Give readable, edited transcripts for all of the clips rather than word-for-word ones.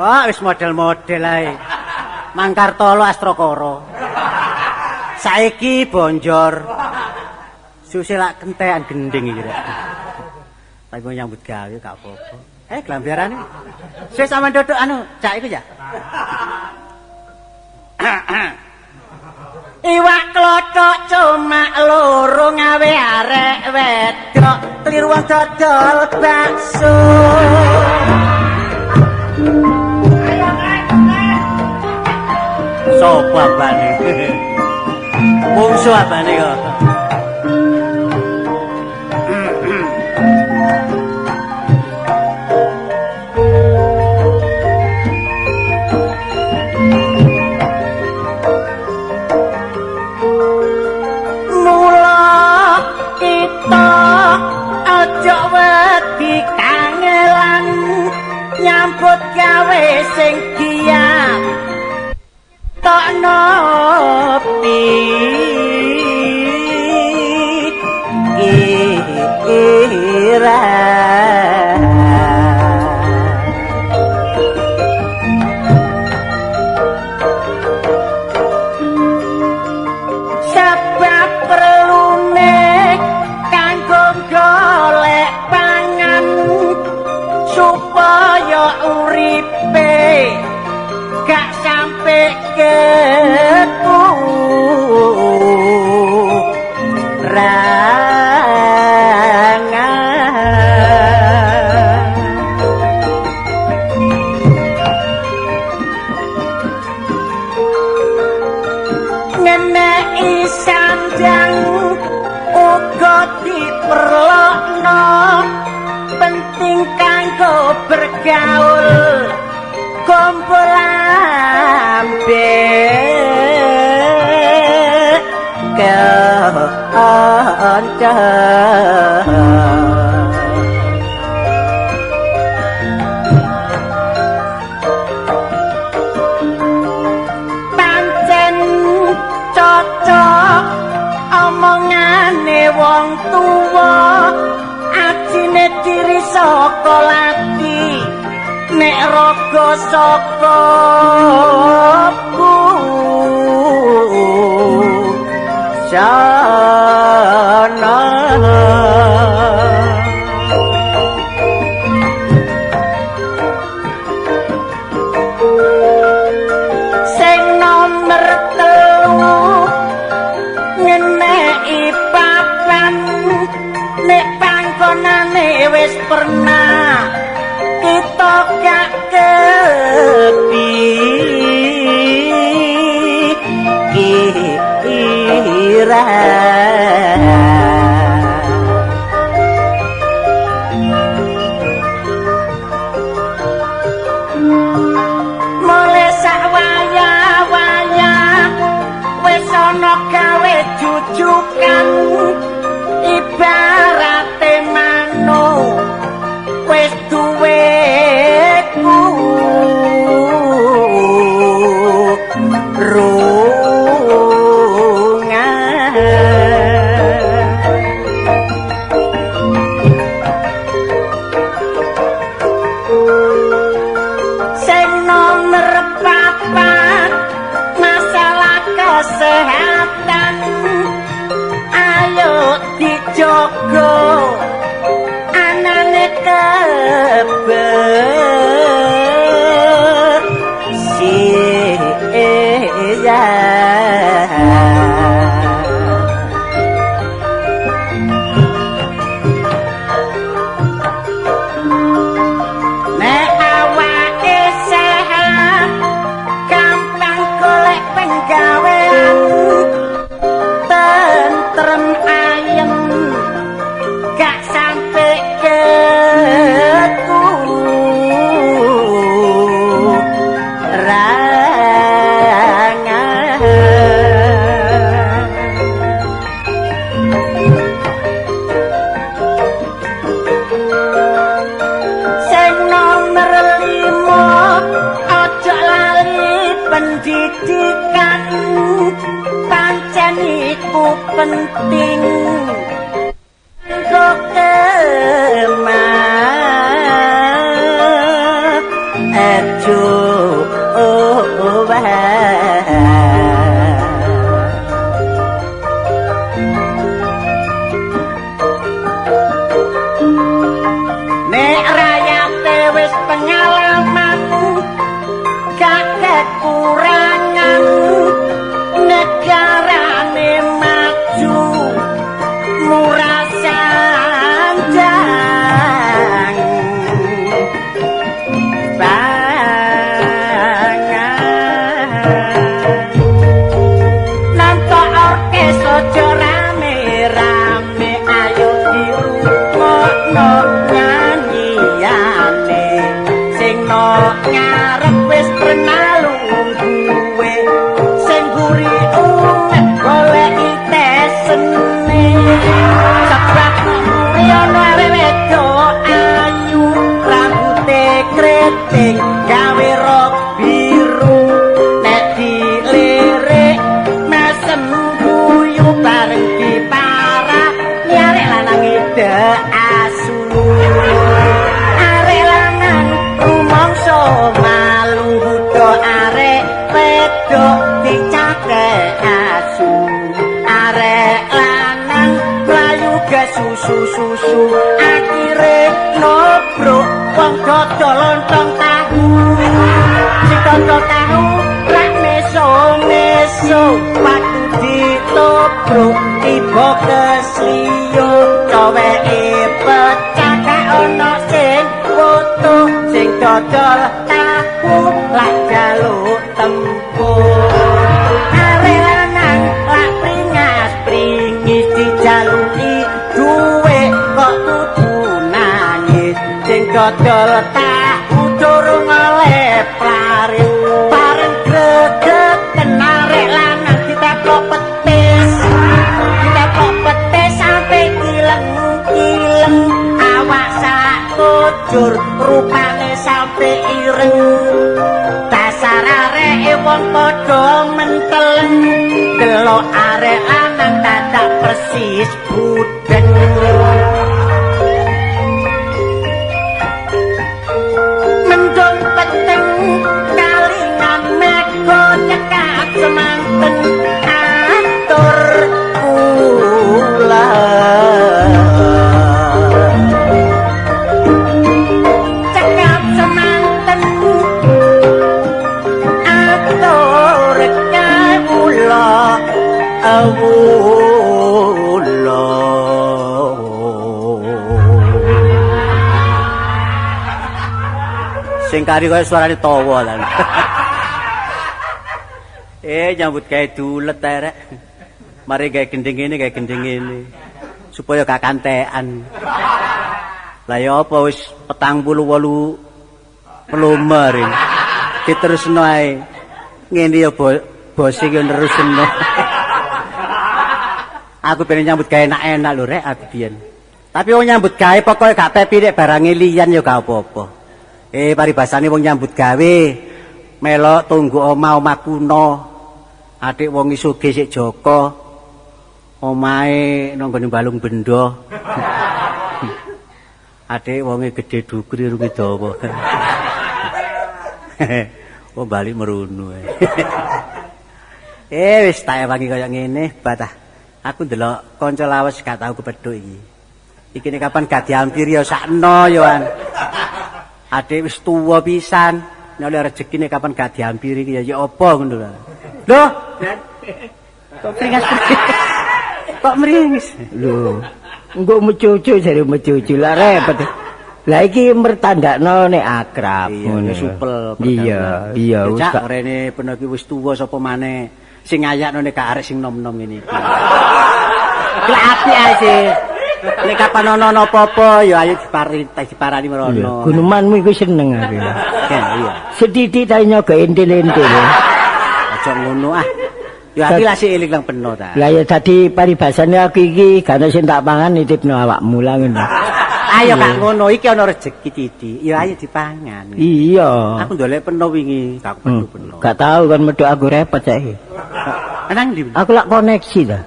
Oh, wis model-model ae. Mangkartolo Astrakara. Saiki Bonjor. Suse lak kentekan gending iki rek. Tapi mau nyambut gawe gak apa-apa. Glambiarane. Wis sampean dodok anu, cak iku ya. Iwak klothok cuma loro ngawe arek wedok, kliru wong dodol bakso. Sopo abane? Mungsu abane kok. Mula kita aja wedi kangelan nyambut gawe sing giat tokno pikiran. Sebab perlune kanggo golek pangan supaya uripe gak sampe kekurangan. Ngeneki sandang uga diperlokno, penting kanggo bergaul kumpul ambek kanca. Pancen cocok omongane wong tuwa, ajine diri saka lati nek raga saka busana. Sing nomer 3 ngeneki papan nek panggonane wis pernah kita gak kepikiran. Mulai sak waya-waya wis ana gawe jujukan, ibarate manuk wis duwe kurungan. Sing nomer 4 masalah kesehatan ayo dijogo anane kebersihan. Nek awake sehat gampang golek penggawean, tentrem ayem gak sampe kekurangan. Sing nomer 5 aja lali pendidikan, pancen iku penting kanggo kemajuan. ana nyanyiane sing no ngarep wis pernah lungguhe sing guri umet goleki tesene sebab guri ana arek wedok ayu rambute kriting gawe rok biru nek dilirik mesem guyu bareng diparah arek lanang ide asu arek lanang rumangsa malu nggodha arek wedok dicakek asu arek lanang mlayu gesusu-susu akhire nobrok wong dodol lontong tahu sing dodol tahu rak meso-meso waktu ditobrok tiba kesliyo coweke pecah gak ono sing foto sing dodol tahu lak jaluk tempo arek lanang lak pringas pringis dijaluki duwe kok kudu nangis sing dodol tahu durung oleh laris bareng gregeten arek lanang diteplok petis diteplok petis sampe kileng-kileng awak sak kujur rupane sampe ireng dasar areke wong padha menteleng delok arek lanang dadak persis budeng mendung peteng kalingan mega cekap semanten atur kula cekap semanten atur kawula awula. Sing kari kaya suarane tawa lan. Nyambut gawe dulet ae rek. Mari gawe gending ngene, gawe gending ngene. Supaya gak kantekan. Lah ya apa wis 48 pelumer iki. Diterusno ae. Ngene ya bos iki nerusno. Aku pengen nyambut gawe enak-enak lho rek aku biyen. Tapi wong nyambut gawe pokoke gak pepi nek barange liyan ya gak apa-apa. Paribasane wong nyambut gawe melok tunggu omah-omah kuno. Adik wong sugih sik Joko. Omahe nang nggone Balung Bendo. Adik wonge gedhe dhukur irunge dawa. Oh bali merunu. Wis tak ewangi kaya ngene, batah. Aku ndelok kanca lawas gak tau kepethuk iki. Iki nek kapan gak diampiri ya sakno ya an. Adik wis tuwa pisan, nek oleh rezekine kapan gak diampiri iki ya apa ngono lho. Lho. Kok mringas? Kok mringis? Lho. Engko mecucu jare mecucu lah repot. Lah iki mertandakno nek akrab ngono. Supel. Iya, iya. Cak rene peno iki wis tuwa sapa maneh sing ngayakno nek gak arek sing nom-nom ngene iki. Lah apik ae sih. Nek kapan ana apa-apa ya ayo diparani merono. Gunemanmu iku seneng aku. Ya, iya. Sethithik ta nyoga entil-entil. Aja ngono ah. Ya aku lah sik eling nang peno ta. Lah ya dadi paribasane aku iki gak ono sing tak pangan nitipno awakmu lah ngono. Ayo gak ngono iki ana rejeki titik. Ya ayo dipangan. Iya. Aku ndolek peno wingi, gak peno-peno. Gak tau kan medhok aku repot saiki. Nang ndi? Aku lak koneksi ta.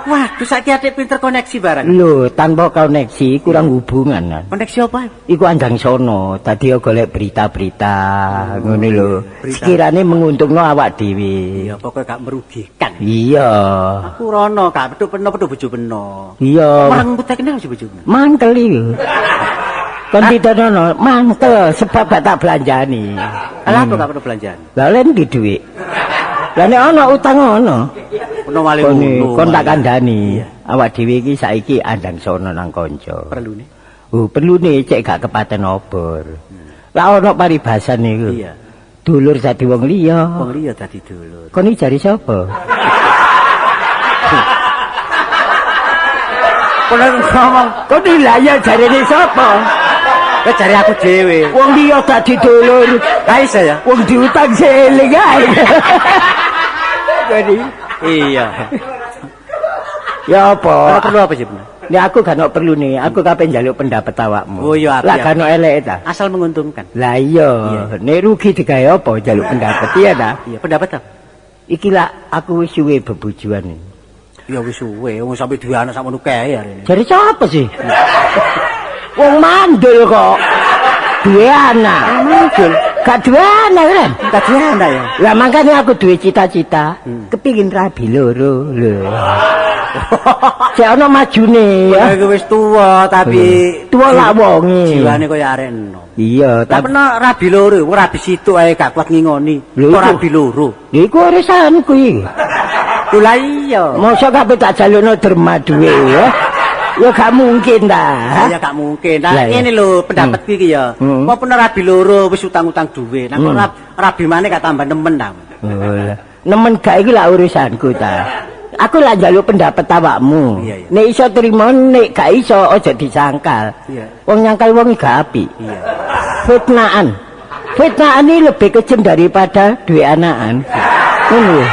Waduh, saiki atik pinter koneksi barang. Lho, tanpa koneksi kurang hubungan kan. Koneksi apa? Iku anjang sono, tadi yo golek berita-berita ngono lho. Sekirane menguntungno awak dhewe. Iya, pokoke gak merugikan. Iya. Aku rono gak petuk peno petuk bojo peno. Iya. Mereng putih kenal bojo bojomu. Mangkel iku. Kon ditenono mangkel sebab gak tak belanjani. Lah aku gak perlu belanjaan. Lah len di dhuwit. Lah nek ana utang ana. Ono wali ngono. Kon tak kandhani. Awak dhewe iki saiki andang sono nang kanca. Perlune? Oh, perlune cek gak kepaten obor. Lah ana paribasan iku. Iya. Dulur dadi wong liya. Wong liya dadi dulur. Kon iki jare sapa? Kono ngomong, Kok lah ya jarene sapa? kowe jare aku dhewe. Wong liya dadi dulur. Lah iso ya? Wong diutang seeling ae. Jadi Iya. ya apa? Ora perlu apa sih, Bro? Nek aku gak ono perlu nih, aku kape njaluk pendapat awakmu. Oh iya, apik, Lah gak ono eleke ta? Asal menguntungkan. Lah iya, nek rugi digawe apa njaluk pendapat iya ta? Iya, pendapat apa? Iki lah aku wis suwe bebojoan. Ya wis suwe, wong sampe duwe anak sakmono kae arene. Jare sapa sih? Wong mandul kok. Duwe anak. Mandul. Gak duwe anak kan? Gak duwe anak ya? Lah makanya aku duwe cita-cita, kepingin rabi loro lho. Cek ono majune ya. Ya wis tuwa tapi Tuwa lak wonge. Jiwane kaya arek enom. Iya, Tapi tapi nek rabi loro, wong rabi situk ae gak kuat ngingoni. Lho, Kok iku. rabi loro. Lha iku urusanku iki. Lho lah iya. Mosok kabeh tak jalukno derma duwe ya. Ya gak mungkin ta. Ya gak mungkin. Nah, Lah, iya. ngene lho pendapatku iki ya. Apa pernah rabi loro wis utang-utang duwe. Nah kok rabi maneh gak tambah nemen ta. Oh, lah. Nemen gak iku lah urusanku ta. Aku lah njaluk pendapat awakmu. Iya, iya. Nek iso trimo, nek gak iso aja disangkal. Iya. Wong nyangkal wong iki gak apik. Iya. Fitnahan. Fitnahan ini lebih kejam daripada duwe anakan. Ngono lho.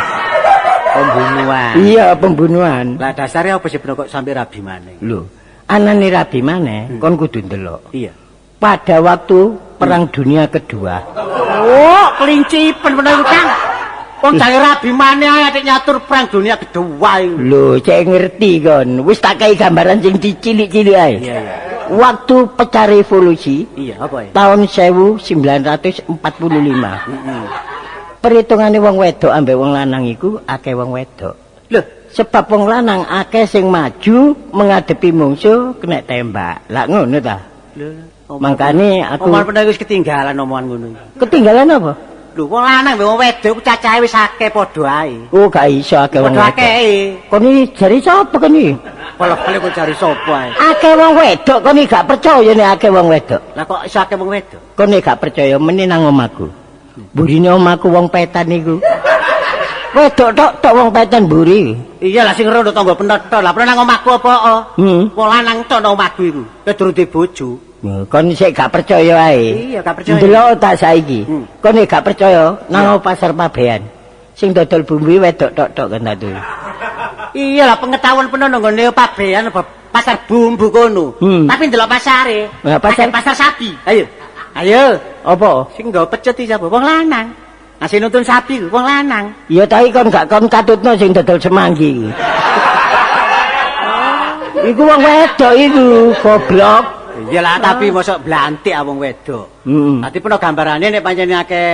Pembunuhan. Iya, pembunuhan. Lah dasarnya apa sih bro kok sampe rabi maneh? Lho, anane rabi maneh kon kudu ndelok. Iya. Pada waktu Perang Dunia Kedua. Oh, kelinci pen iku Kang. Wong jange rabi maneh ae atik nyatur perang dunia kedua iku. Lho, cek ngerti kon. Wis tak kei gambaran sing cilik-cilik ae. Iya, iya. Waktu pecah revolusi Iya, apa ya? tahun 1945. Heeh. Perhitungane wong wedok ambek wong lanang iku akeh wong wedok. Lho, Sebab wong lanang akeh sing maju menghadapi mungsuh kena tembak. Lah ngono ta. lho. Mangkane aku Omongan pernah wis ketinggalan omongan ngono iki. ketinggalan apa? Lho, wong lanang mbek wong wedok ku cacahe wis akeh padha ae. Oh, gak iso akeh wong Padha wedok. akehe. Kon iki jare sapa kon iki? Polo-polo kok cari sapa ae. Akeh wong wedok kon iki gak percaya nek akeh wong wedok. Lah kok iso akeh wong wedok? Kon nek gak percaya meneh nang omahku. Burine omahku wong petan iku. Wedok tok tok wong petan mburi. Iya lah sing rono tangga penetho. Lah pernah nang omahku apa? Hmm. Wong lanang tok nang omahku iku. Kowe durung duwe bojo. Kon sik gak percaya ae. Iya, gak percaya. Ndelok tak saiki. Kon nek gak percaya nang pasar Pabean. Sing dodol bumbu wedok tok tok kan ta. Iya lah pengetahuan penuh nang nggone Pabean apa pasar bumbu kono. Tapi ndelok pasare. Lah, pasar- Akeh pasar sapi. Ayo. Ayo. Apa? Sing nggawa pecet iki sapa? Wong lanang. Nah sing nuntun sapi ku wong lanang. Ya tapi kon gak kon katutno sing dodol semanggi iku. Iku wong wedok iku, goblok. Iya lah tapi mosok blantik ah wong wedok. Dadi peno gambarane nek pancen akeh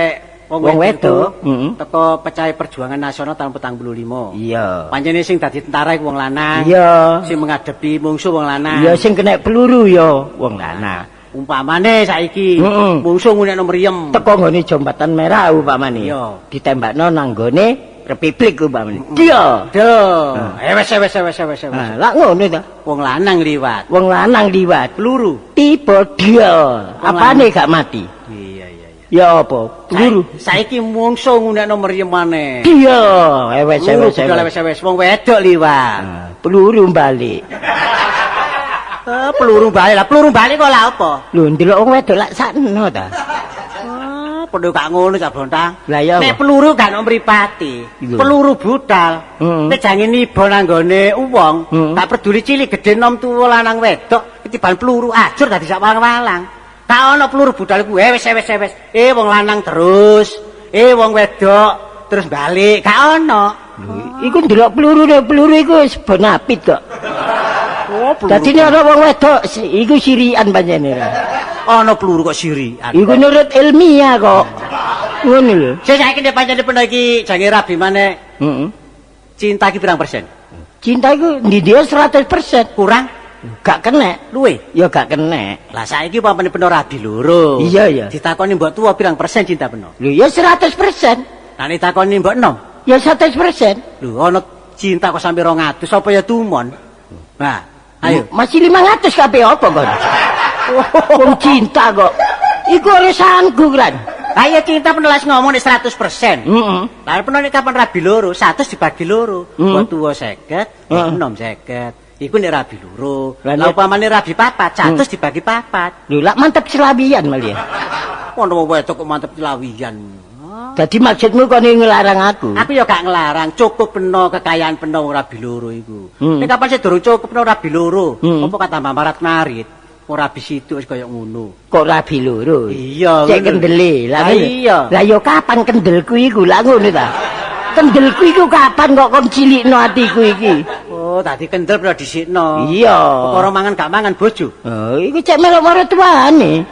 wong Wong wedok wedok, teko pecahe perjuangan nasional tahun 45. Iya. Pancene sing dadi tentara iku wong lanang. Iya. Sing menghadapi mungsuh wong lanang. Ya sing kena peluru ya wong lanang. Umpamane saiki mungsuh ngunekno mriem. Teko nggone jembatan merah umpamane. Iya. Ditembakno nang nggone Republik umpamane. Iya. Duh, wes wes wes wes wes. Nah, lak ngono ta. Wong lanang liwat. Wong lanang liwat. Peluru. Tiba dia. Apane gak mati? Iya iya iya. Ya apa? Peluru. Saiki mungsuh ngunekno mriem maneh. Dia. Wes Peluru wes budal wes. wes wes wong wedok liwat. Nah, peluru balik. Peluru balik lah, peluru balik kok lah apa? Lho ndelok wong wedok lak sakno ta. Ah, padha gak ngono cak Bontang. Lah ya Nek apa? peluru gak ono mripate. Lho. Peluru budal. Nek jange niba nang nggone wong, gak peduli cilik gedhe nom tuwa lanang wedok, ketiban peluru ajur dadi sak walang-walang. Gak ono peluru budal iku wes wes wes. Wong lanang terus, wong wedok terus balik, gak ono. Iku ndelok peluru peluru iku wis bonapit kok. Oh, peluru. Dadi nek ana wong wedok iku sirian pancene. Ono peluru kok sirian. Iku nurut ilmiah kok. Ngono lho. Sing saiki nek pancene peno iki jange rabi maneh. Heeh. Cinta iki pirang persen? Cinta iku ndi dia 100%. Kurang? Gak kena. Luwe. Ya gak kena. Lah saiki umpamane peno rabi loro. Iya, iya. Ditakoni mbok tuwa pirang persen cinta peno? Lho ya 100%. Lah nek ditakoni mbok enom, Ya 100%. lho ana cinta kok sampe 200 apa ya tumon? Nah, ayo. Masih 500 kabeh apa kon? Wong cinta kok. Iku urusanku kan. Lah ya cinta peno les ngomong nek 100%. Heeh. Lah peno nek kapan rabi loro, 100 dibagi loro. Mbok tuwa 50, mbok enom 50. Iku nek rabi loro. Lah, Lah upamane rabi papat, 100 dibagi papat. Lho lak mantep selawian malah ya. Ono wong wedok kok mantep selawian. Dadi maksudmu kon ngelarang aku? Aku ya gak ngelarang, cukup peno kekayaan peno wong rabi loro iku. Nek kapan sih durung cukup peno rabi loro, apa kata tambah marat-marit? Wong rabi situ wis kaya ngono. Kok rabi loro? Iya, Cek ngono. kendele. Lah Lah ngono. iya. Lah ya kapan kendelku iku? Lah ngono ta. Kendelku iku kapan kok kon cilikno atiku iki? Oh, tadi kendel pernah dhisikno. Iya. Perkara mangan gak mangan bojo. Oh, iku cek melok maratuwane.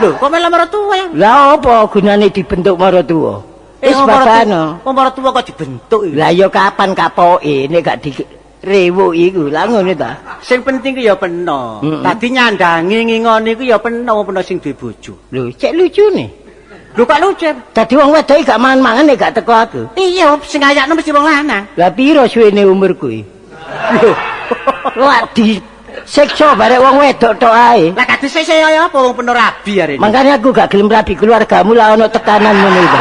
Lho, kok melok maratuwa ya? Lah apa gunane dibentuk maratuwa? Wis babano. Wong maratuwa kok dibentuk iki. Lah ya kapan kapoke nek gak direwuk iku? Lah ngono ta. Sing penting ku ya peno. Tadi nyandangi ngingoni ku ya peno wong peno sing duwe bojo. Lho, cek lucune. Lho kok lucu? Dadi wong wedok iki gak mangan-mangan nek gak teko aku. Iya, sing ngayakno mesti wong lanang. Lah piro suwene umurku iki? Lho, Lah disiksa barek wong wedok tok ae. lah kadhe sik kaya apa wong peno rabi arene. Makanya aku gak gelem rabi keluargamu lah ono tekanan ngono iku.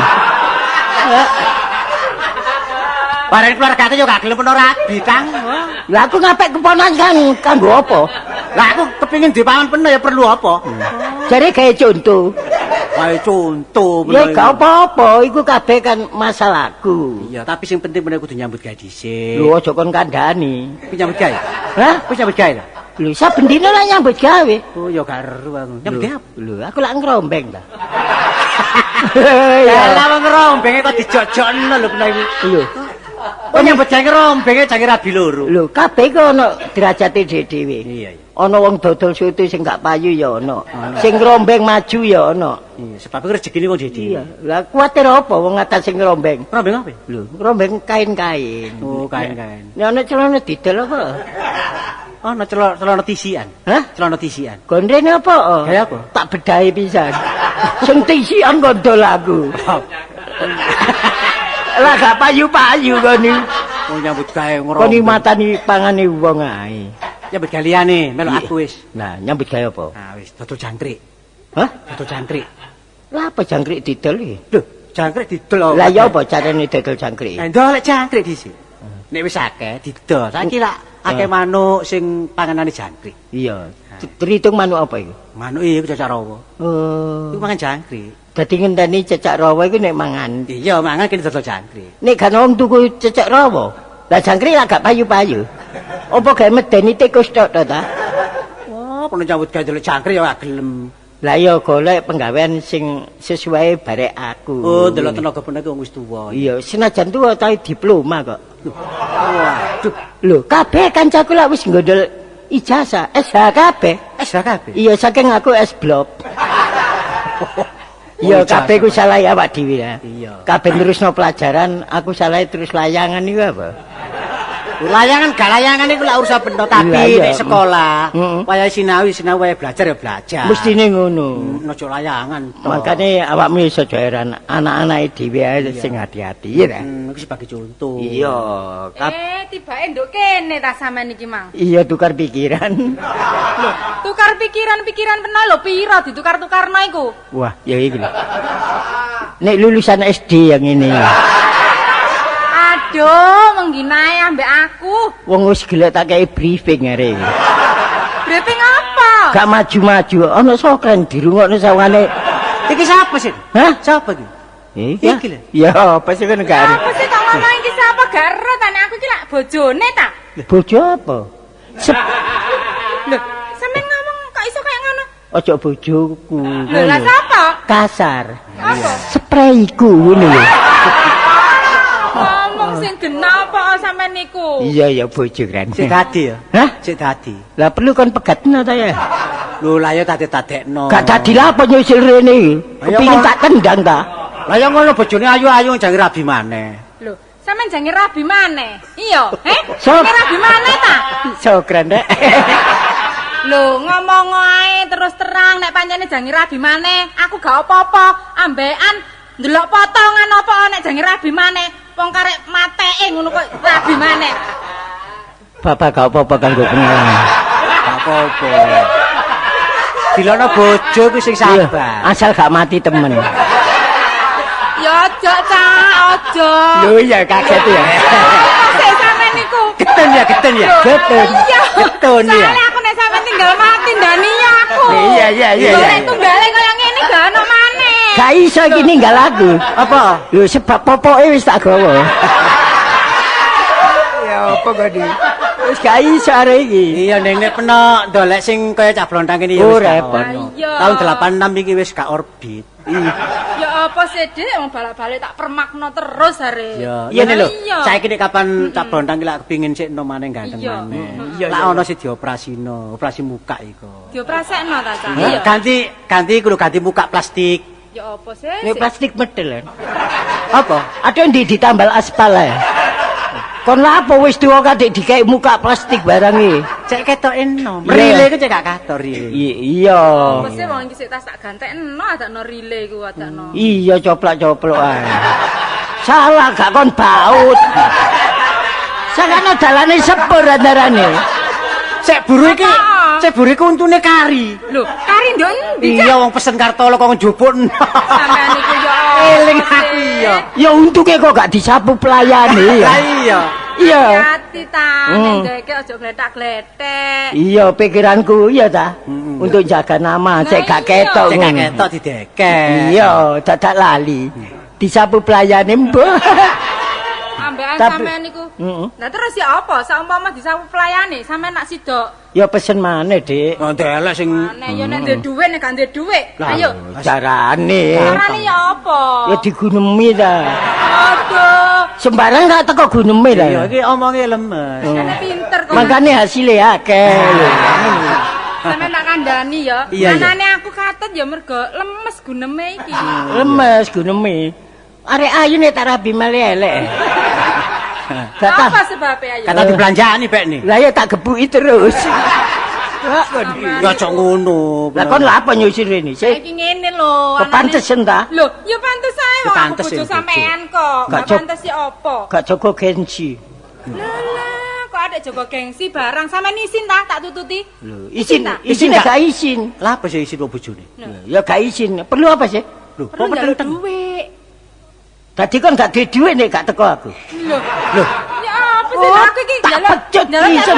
Bareng keluargane yo gak gelem peno rabi, Kang. Lah aku ngapik keponakan kan kanggo apa? Lah aku kepengin duwe paman peno ya perlu apa? Jare gawe contoh. Wae contoh Ya gak apa-apa, iku kabeh kan masalahku. Iya, tapi sing penting peno kudu nyambut gawe dhisik. Lho aja kon kandhani. Kuwi nyambut gawe. Hah? Kuwi nyambut gawe ta? Lho saben dina lah nyambut gawe. Oh, ya gak ero aku. Nyambut gawe apa? Lho aku lak ngrombeng ta. Lah wong ngrombenge kok dijojokno lho peno iki. Lho, Oh nyambut gawe ngrombenge jange rabi loro. lho kabeh iku ana derajate dhewe-dhewe. Iya, iya. Ana wong dodol soto sing gak payu ya ana. Sing ngrombeng maju ya ana. Iya, sebab iku rezekine wong dhewe. Iya. Lah kuwatir apa wong atas sing ngrombeng? Ngrombeng apa? Lho, ngrombeng kain-kain. Oh, kain-kain. Nek ana celana didol apa? Ana celana tisian. Hah? Celana tisian. Gondrene apa? Gawe apa? Tak bedahi pisan. Sing tisian gondol aku. Lah gak payu-payu kon iki. Oh nyambut gawe ngrombeng. Kon iki matani pangane wong ae. Nyambut gawe liyane, melok aku wis. Nah, nyambut gawe apa? Nah wis dodol jangkrik. Hah? Dodol jangkrik. Lah apa jangkrik didol iki? Lho, jangkrik didol. Lah ya apa carane dodol jangkrik? Lah ndolek jangkrik dhisik. Nek wis akeh didol. Saiki lak akeh manuk sing panganane jangkrik. Iya. Terhitung manuk apa iku? Manuk iku cecak rawa. Oh. Iku mangan jangkrik. Dadi ngenteni cecak rawa iku nek mangan. Iya, mangan kene dodol jangkrik. Nek gak wong tuku cecak rawa. Lah jangkrik lak gak payu-payu. Apa gawe medeni tikus tok to ta? Wah, kono nyambut gawe delok jangkrik ya gak gelem. Lah ya golek penggawean sing sesuai barek aku. Oh, delok tenaga peno iku wong wis tuwa. Iya, senajan tuwa tapi diploma kok. Waduh, Lho, kabeh kancaku lak wis nggondol ijazah SH kabeh. SH kabeh. Iya, saking aku S blok. Iya, kabeh ku salah awak dhewe ya. Iya. Kabeh nerusno pelajaran, aku salah terus layangan iku apa? Layangan gak layangan iku lak urusan benda, tapi Lah, iya. nek sekolah, Heeh. wayahe sinau, sinau wayahe belajar ya belajar. Mestine ngono. Ojo layangan to. Makane awakmu iso aja heran, anak-anake dhewe ae sing hati-hati ya ta. Iku sebagai contoh. Iya, Tibake nduk kene ta sampean iki, Mang. Iya tukar pikiran. Lho, tukar pikiran-pikiran peno lho pira ditukar-tukarno iku? Wah, ya iki lho. Nek lulusan SD yang ini. Aduh, mengginae ambek aku. Wong wis gelek tak kei briefing arek iki. Briefing apa? Gak maju-maju, ana sokren dirungokno sawane. Iki sapa sih? Hah? Sapa iki? Iki. Iki lho. Ya, apa sih kan gak Apa sih kok ngomong iki sapa gak ero ta nek aku iki lak bojone ta? Bojo apa? Lho, sampean ngomong kok iso kayak ngono? Ojo bojoku. Lho, lah sapa? Kasar. Apa? Spreiku ngono lho. Ngomong sing genah apa sampean niku? Iya ya bojo kan. Sik dadi ya. Hah? Sik dadi. Lah perlu kon pegatno ta ya? Lho lah ya tadi-tadekno. Gak dadi lah apa nyusul rene iki. Ayo, Kepingin Kon. tak tendang ta? Lah ya ngono bojone ayu-ayu jange rabi maneh. Lho, sampean jange rabi maneh. Iya, heh? Sop. Jange rabi maneh ta? Sokran rek. Lho, ngomong ae terus terang nek pancene jange rabi maneh, aku gak apa-apa. Ambekan ndelok potongan apa nek jange rabi maneh. Wong karek mateke ngono kok rabi maneh. Bapak gak apa-apa kanggo pengalaman. Gak apa-apa. Dilono bojo kuwi sing Iya, sabar. asal gak mati temen. Ya aja, Cak, aja. Lho iya kaget ya. Apa sih sampean niku? iku. Getun ya, getun ya. Getun. Iya. Getun ya. Soale aku nek sampean tinggal mati ndani ya aku. Iya. Lho nek tunggale kaya ngene gak ono maneh. Gak iso iki ninggal aku. Apa? Lho sebab popoke wis tak gawa. Ya apa kok di? Wis gak iso arek iki. Iya ning nek peno ndolek sing kaya cah blontang kene ya Oh, wis gak repot. ono. Iya. Tahun 86 iki wis gak orbit. Ya apa sih, Dik? Wong balak-balik tak permakno terus are. Iya, ngene lho. Iya. Saiki nek kapan cah blontang iki lak kepingin sik enom maneh ganteng Iya. maneh. Iya, Lak iya. ono sing dioperasino, operasi muka iku. Dioprasekno ta, Cak? Iya. Ganti ganti iku lho ganti muka plastik. Ya apa sih? Nek plastik medel. Apa? Ada yang ditambal aspal ya. Kon lapo wis tuwa kadek dikek muka plastik barang iki. Cek ketok enom. Iya. Rile iku cek gak katok rile. Iya. Apa sih wong iki sik tas tak gantekno adakno rile iku adakno. Iya coplok-coplok ae. Salah gak kon baut. Sakano dalane sepur antarane. Cek buru iki, Apa? cek buru iku untune kari. Lho, kari ndok endi, Cak? Iya wong pesen kartolo kok njupuk. Sampean iku ya apa Eling sih? aku iya. Ya untunge kok gak disapu pelayane ya. Lah iya. Iya. Hati ta, nek ndeke aja gletak-gletek. Iya pikiranku iya ta. Untuk jaga nama cek gak Nah, iya. ketok Cek gak ngono. ketok didekek. Iya, dadak lali. Disapu pelayane mbah. Ambekan sampean iku. Lah terus ya apa? Saumpama disapu pelayane, sampean nak sidok. Ya pesen maneh, Dik. Oh, ndelek sing Maneh ya nek ndek dhuwit nek gak ndek dhuwit. Lah, Ayo. Carane. Carane ya apa? Ya digunemi ta. Aduh, Sembarang gak teko guneme ta. Iya iki omonge lemes. sampean pinter kok. Makane hasilnya akeh. Sampean tak kandhani ya. Iya, iya. Anane aku katut ya mergo lemes guneme iki. Lemes guneme. Arek ayu nek tak rabi malih elek. Gak Apa ta. sebabe ayo? Kata dibelanjani pek nih. Lah ya tak gebuki terus. Lah kon. Ya aja ngono. Lah kon lha apa nyusir rene? Sik Iki ngene lho. anane- kepantesen ta? Lho, ya pantes ae Ya wong aku pantes bojo ya, bojo. sampean kok. Gak Gak cok- pantes ya apa? Gak jaga gengsi. Lah lah, kok ada jaga gengsi barang sampean isin ta tak tututi? Lho, isin, ta? isin gak? gak isin. Lah apa sih isi bojone? Ya gak isin. Perlu apa sih? Lho, kok Perlu njaluk peteng-teng? dhuwit. Dadi kon gak duwe dhuwit nek gak teko aku. Lho, Lho, ya apa sih Oh, aku iki tak pecut pisan.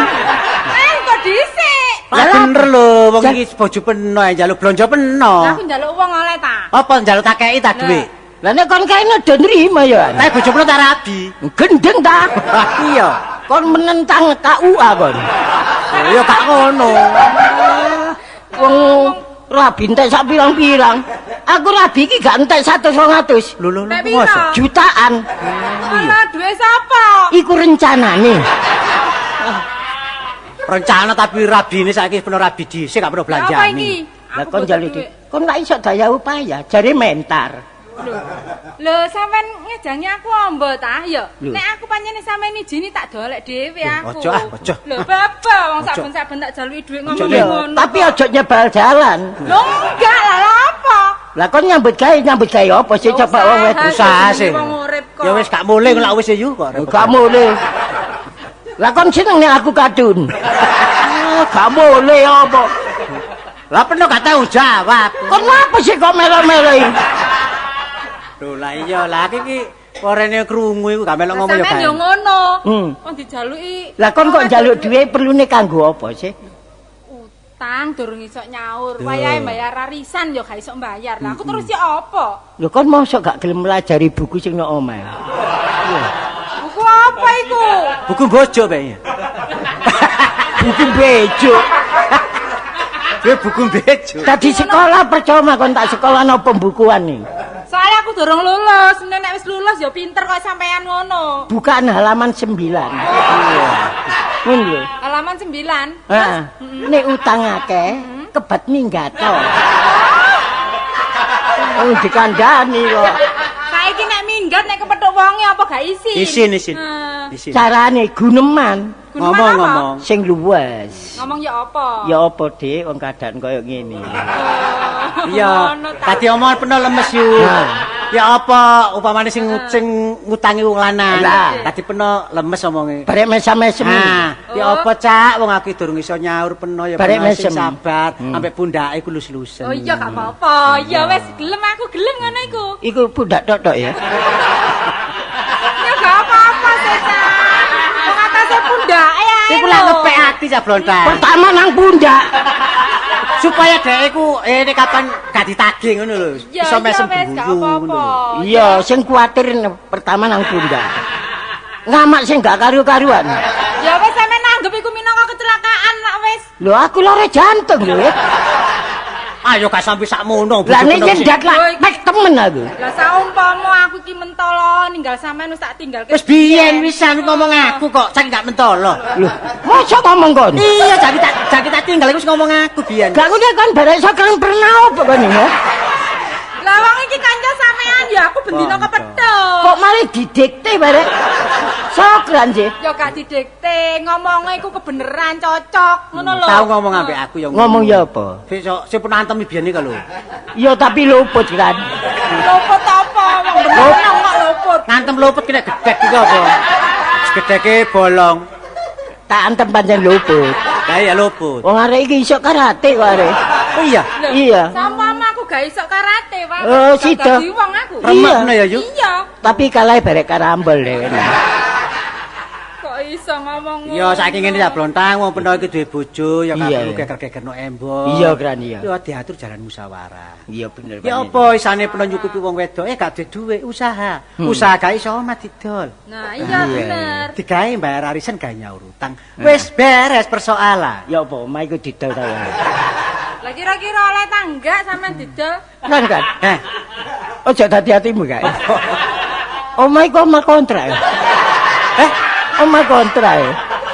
Eh, kok dhisik? lah bener lho, wong Jan- iki bojo peno ae njaluk blonjo peno. Lah aku njaluk wong oleh ta. Apa njaluk tak kei ta dhuwit? Lah nek kon kae do nrimo ya. Tapi bojo peno tak rabi. Gendeng ta? Iya. Kon menentang KUA kon. Ya gak ngono. Wong rabi entek sak pirang-pirang. Aku rabi iki gak entek 100 200. Lho lho lho. Nek piro? mosok? Jutaan. Alah, duwe sapa? Iku rencanane. Rencana tapi rabine saiki peno rabi dhisik gak perlu Apa iki? belanjani. Lah Aku kon butuh njaluk duit. duit. Kon lak iso daya upaya, jare mentar. Lho, lho sampean ngejangi aku ombo ta ya. Lho. Nek aku pancene sampean ijini tak dolek dhewe aku. Ojo ah, ojo. Lho, bapak wong Ojo. saben-saben tak jaluki dhuwit ngomong Ojo, ngono. Tapi aja nyebal jalan. Lho enggak lah lha apa? Lah kon nyambut gawe apa sih coba wong wedok. Usaha sih. Wong urip kok. Ya wis gak mulih lak wis yu kok. repot. Gak boleh. Lah kon seneng nek aku kadun. Ah, gak boleh apa. Lah peno gak tau jawab. Kon apa sih kok melo-melo iki? Lho lah iya lah iki orene krungu iku gak melok Lah ngomong ya sampean yo gak. ngono. Hmm. Wong dijaluki. Lah kon kok njaluk dhuwit perlune kanggo apa sih? Utang durung iso nyaur, wayahe bayar arisan yo gak iso bayar. Lah aku terus ya apa? Lho kon mosok gak gelem melajari buku sing nang omah. Buku apa iku? Buku bojo kayaknya. Buku bejo. Dia buku bejo. Tadi sekolah percuma kon tak sekolah no pembukuan nih. Soalnya aku durung lulus, nek wis lulus ya pinter kok sampean ngono. Bukaan halaman 9. Iya. Ngono lho. Halaman 9. Heeh. Nek utang akeh, kebat minggat to. Oh, dikandani kok. Saiki nek minggat nek kepethuk wonge apa gak isin? Isin isin. Heeh. Isin. Carane guneman Guneman Ngomong apa? ngomong. sing luwes. Ngomong ya apa? Ya apa, Dik, wong keadaan koyo ngene. Oh, Iya. ngono ta. Tadi omongan penuh lemes yu. Nah. Ya apa upamane sing sing ngutangi wong lanang. Lah. Tadi penuh lemes omonge. Barek mesam-mesem. Nah, ya Oh. apa Cak wong aku durung iso nyaur penuh ya Barek penuh sing mesem. sabar ambek pundake ku lus-lusen. Oh iya gak apa-apa. Ya wis gelem aku gelem ngono iku. Iku pundak tok-tok ya. Ya gak apa-apa sih, Cak. Wong atase ae. Iku lak ngepek ati Cak Blontang. Pertama nang pundak. Supaya dhek iku nek kapan gak ditagih ngono lho. Ya, Iso iya, mesem wis, gak guyu apa-apa. ngono lho. Iya, sing kuwatir pertama nang pundak. Ngamak sing gak karu-karuan. Ya wis sampean nanggep iku minangka kecelakaan lak wis. Lho aku lara jantung lho. Ayo gak sampe sakmono. Lah nek bojoku nang nyendat lah mek temen aku. Lah saumpama aku iki mentolo ninggal sampean wis tak tinggal. Wis biyen wisan ngomong aku kok saking gak mentolo. Lho, mosok ngomong kon? Iya, jadi tak tinggal iku wis ngomong aku biyen. Gak ngono kon barek iso kang pernah apa kon ya? Lah wong iki kanca sampean ya aku bendina kepethuk. Kok malah didikte barek? Sokran sih. Ya gak didikte, ngomongnya iku kebeneran cocok, ngono lho. Tau ngomong ambek aku ya. Ngomong ya apa? Sik sing pun antem biyen iki lho. Ya tapi luput kan. Luput apa? Wong bener kok luput. Ngantem luput kena gedhek iki apa? Gedheke bolong. Tak antem pancen luput. Lah iya luput. Wong arek iki iso karate kok arek. Oh iya. Lho, Iya. Sama aku gak iso karate, Pak. Oh, Gak sida. dadi wong aku. Remek Iya. ngono ya, Yu. Iya. Tapi kalah barek karambol dhewe. Kok iso ngomong ngono? Ya saiki ngene ya Blontang, wong peno iki duwe bojo ya gak Iya, perlu iya. geger-gegerno embong. Iya, Kran, iya. Ya diatur jalan musyawarah. Iya bener. Ya apa isane peno nyukupi wong wedok eh gak duwe dhuwit usaha. Usaha gak iso omah didol. Nah, iya bener. Digawe bayar arisan gawe nyaur utang. Wis beres persoalan. Ya apa omah iku didol ta ya. Lah kira-kira oleh tangga sampean didol. Kan kan. Heh, Ojo dadi hatimu kae. Omah iku omah kontrak. eh, Omah kontrak.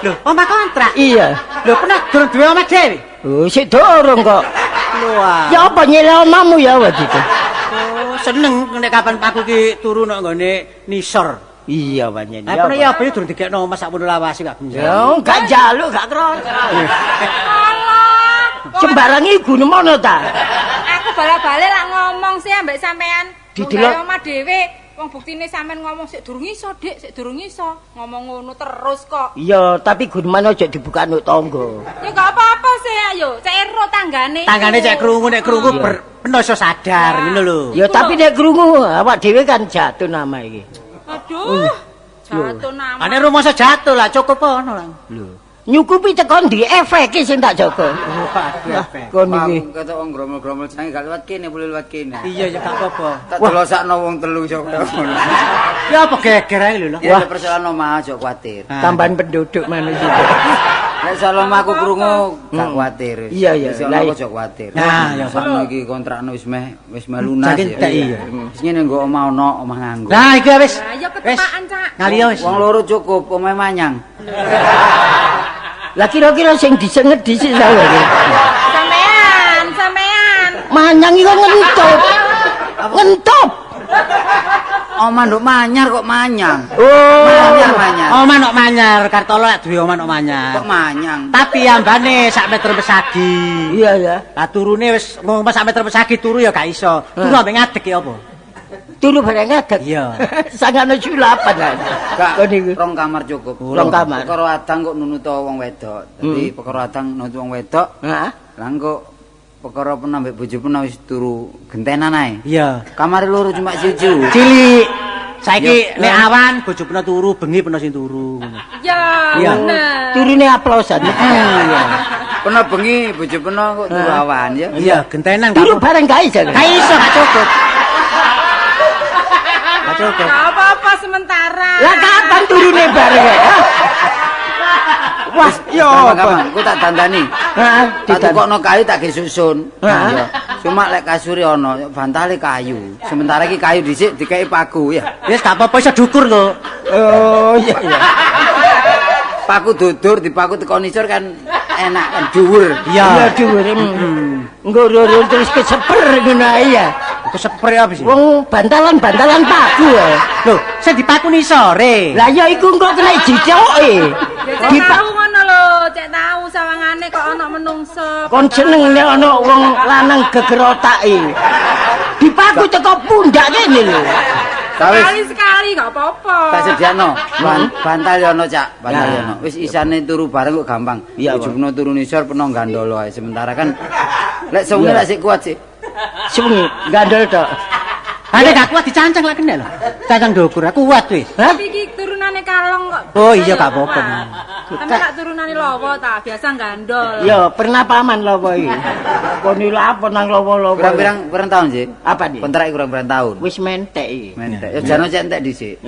lho, omah kontrak. Iya. Lho, pernah durung duwe omah dhewe. Oh, sik dorong kok. Lho. ah. Ya apa nyele omahmu ya waktu itu? Oh, seneng nek kapan aku ki turu nang nggone nisor. Iya pancen. Lah pernah ya apa ya durung dikekno omah sakmono lawase gak benjang. Ya gak njaluk gak kroso. Alah. wong Sembarang iku nemono ta? Aku bala-balik lak ngomong sih ambek sampean. Didelok. Wong gawe omah dhewe. Wong buktine sampean ngomong sik durung iso, Dik, sik durung iso. Ngomong ngono terus kok. Iya, tapi guneman aja dibuka nuk tangga. Ya gak apa-apa sih, ayo. Cek ero tanggane. iku. Tanggane cek krungu nek krungu Iya. peno iso sadar ngono lho. Ya tapi nek krungu awak dhewe kan jatuh nama iki. Aduh. Jatuh nama. Ane rumangsa jatuh lah cukup ono lah. Lho. Nyukupi teko ndi efeke sing tak jaga. Waduh, efek. Kon iki. Aku ketok wong gromol-gromol jange gak lewat kene, boleh lewat kene. Iya ya gak apa-apa. Tak delosakno wong telu iso kaya ngono. Ya apa geger ae lho. Ya nek persoalan omah aja kuwatir. Ah. Tambahan penduduk manusia. Nek soal omah aku krungu gak kuwatir. Iya, iya. Wis Lah, ono aja kuwatir. Nah, ya, Pak. Soalnya iki kontrakno wis meh lunas. Saking ya. entek, iya. Wis ngene nggo omah ono, omah nganggur. Lah iki wis. Lah ya ketepaan, Cak. Ngaliyo wis. Wong loro cukup, omahe manyang. Lah kira-kira sing disenget dhisik sapa iki? Sampean, sampean. Manyang iku ngentop. Ngentop. Omah nduk manyar kok manyang. Oh. Manyar manyar. Omah nok manyar, Kartolo lak duwe omah nok manyar. Kok manyang? Tapi ambane sak meter pesagi. Iya ya. Lah turune wis ngomong sak meter pesagi turu ya gak iso. Turu ambek ngadeg ya apa? Turu bareng ngadeg. Iya. Sangane sulapan lah. Gak, Kon iku. rong kamar cukup. Rong kamar. Perkara adang kok nunuto wong wedok. Dadi perkara adang nunut wong wedok, Heeh. lah engko perkara pun ambek bojo pun wis turu gentenan ae. Iya. Kamare loro cuma siji. Cilik. Saiki nek awan bojo peno turu, bengi peno sing turu. Ya, Iya. bener. Turune aplausan. Iya. Peno bengi bojo peno kok turu awan ya. Iya, gentenan gak Turu apa. bareng gak iso. Gak iso gak cukup. Gak cukup. Gak apa-apa sementara. Lah kapan turune bareng? Hah? Wah, ya apa? Gampang, aku tak dandani. Heeh, Tak tukokno kayu tak ge susun. Heeh. Ya. Cuma lek kasure ono, bantale kayu. Sementara iki kayu dhisik dikeki paku ya. Wis gak apa-apa iso dukur kok. Oh iya iya. Paku dudur dipaku teko nisor kan enak kan dhuwur. Iya. Iya dhuwur. Engko roro terus keseper ngono ae ya. Keseper apa sih? Wong bantalan-bantalan paku ya. Lho, sing dipaku nisore. Lah ya iku engko kena jicoke. Ya cek Dipa tahu ngono lho, cek tahu sawangane kok ana menungso. kon seneng nek ana wong lanang geger otake. Dipaku teko pundak kene lho. Ta wis Sekali-sekali gak apa-apa. tak sediakno. Bantal yo ono, Cak. Bantal yo Ya. ono. Wis isane turu bareng kok gampang. Iya, Bojo peno turu nisor peno gandolo ae. Sementara kan lek sewengi Iya. lek sik kuat sih. Sewengi gandol tok. Ane gak kuat dicancang lak kena lho. Cancang dukur, aku kuat wis. Hah? Tapi iki turunane kalong kok. Oh iya gak apa-apa. Sampeyan tak turunane lowo ta, biasa gandol. Ya, pernah paman lowo iki. Kon iki apa nang lowo-lowo. Kurang-kurang tahun sih. Apa nih? Kontrak kurang pirang tahun. Wis mentek iki. Mentek. Ya jano cek entek dhisik.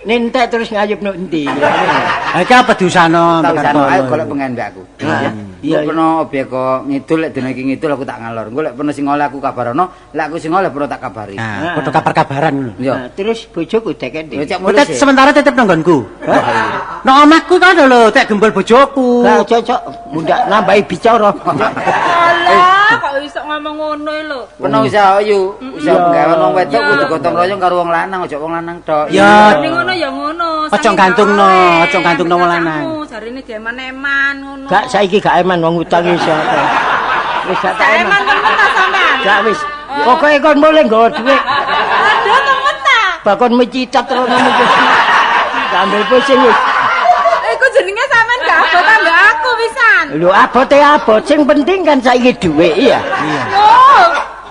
Nek entek terus ngayup nuk endi? Ha iki apa diusahno Tak usahno ayo golek pengen mbek aku. Iya. Iya, peno objek kok ngidul lek dina iki ngidul aku tak ngalor. Engko lek peno sing oleh aku kabarono, lek aku sing oleh peno tak kabari. Nah, padha kabar-kabaran ngono. Iya. Nah, terus bojoku dek endi? Ya cek mulih sih. Sementara tetep nang nggonku. Nang omahku kan lho, tek gembol bojoku. Lah cocok mundak nambahi bicara. Alah, kok iso ngomong ngono lho. Peno usaha yu, usaha penggawean wong wedok kudu gotong royong karo wong lanang, aja wong lanang tok. Ya. Ning ngono ya ngono. Ojo gantungno, ojo gantungno wong lanang. Jarine dieman-eman ngono. Gak saiki gak eman wong utang iso. Wis gak tak eman temen ta sampean? Gak wis. Pokoke kon mulih nggawa dhuwit. Aduh temen ta. Bakon mecicat terus ngono iki. Gak ambil pusing wis. Iku jenenge sampean gak abot ambek aku pisan. Lho abote abot, sing penting kan saiki dhuwit iya. Iya. Lho,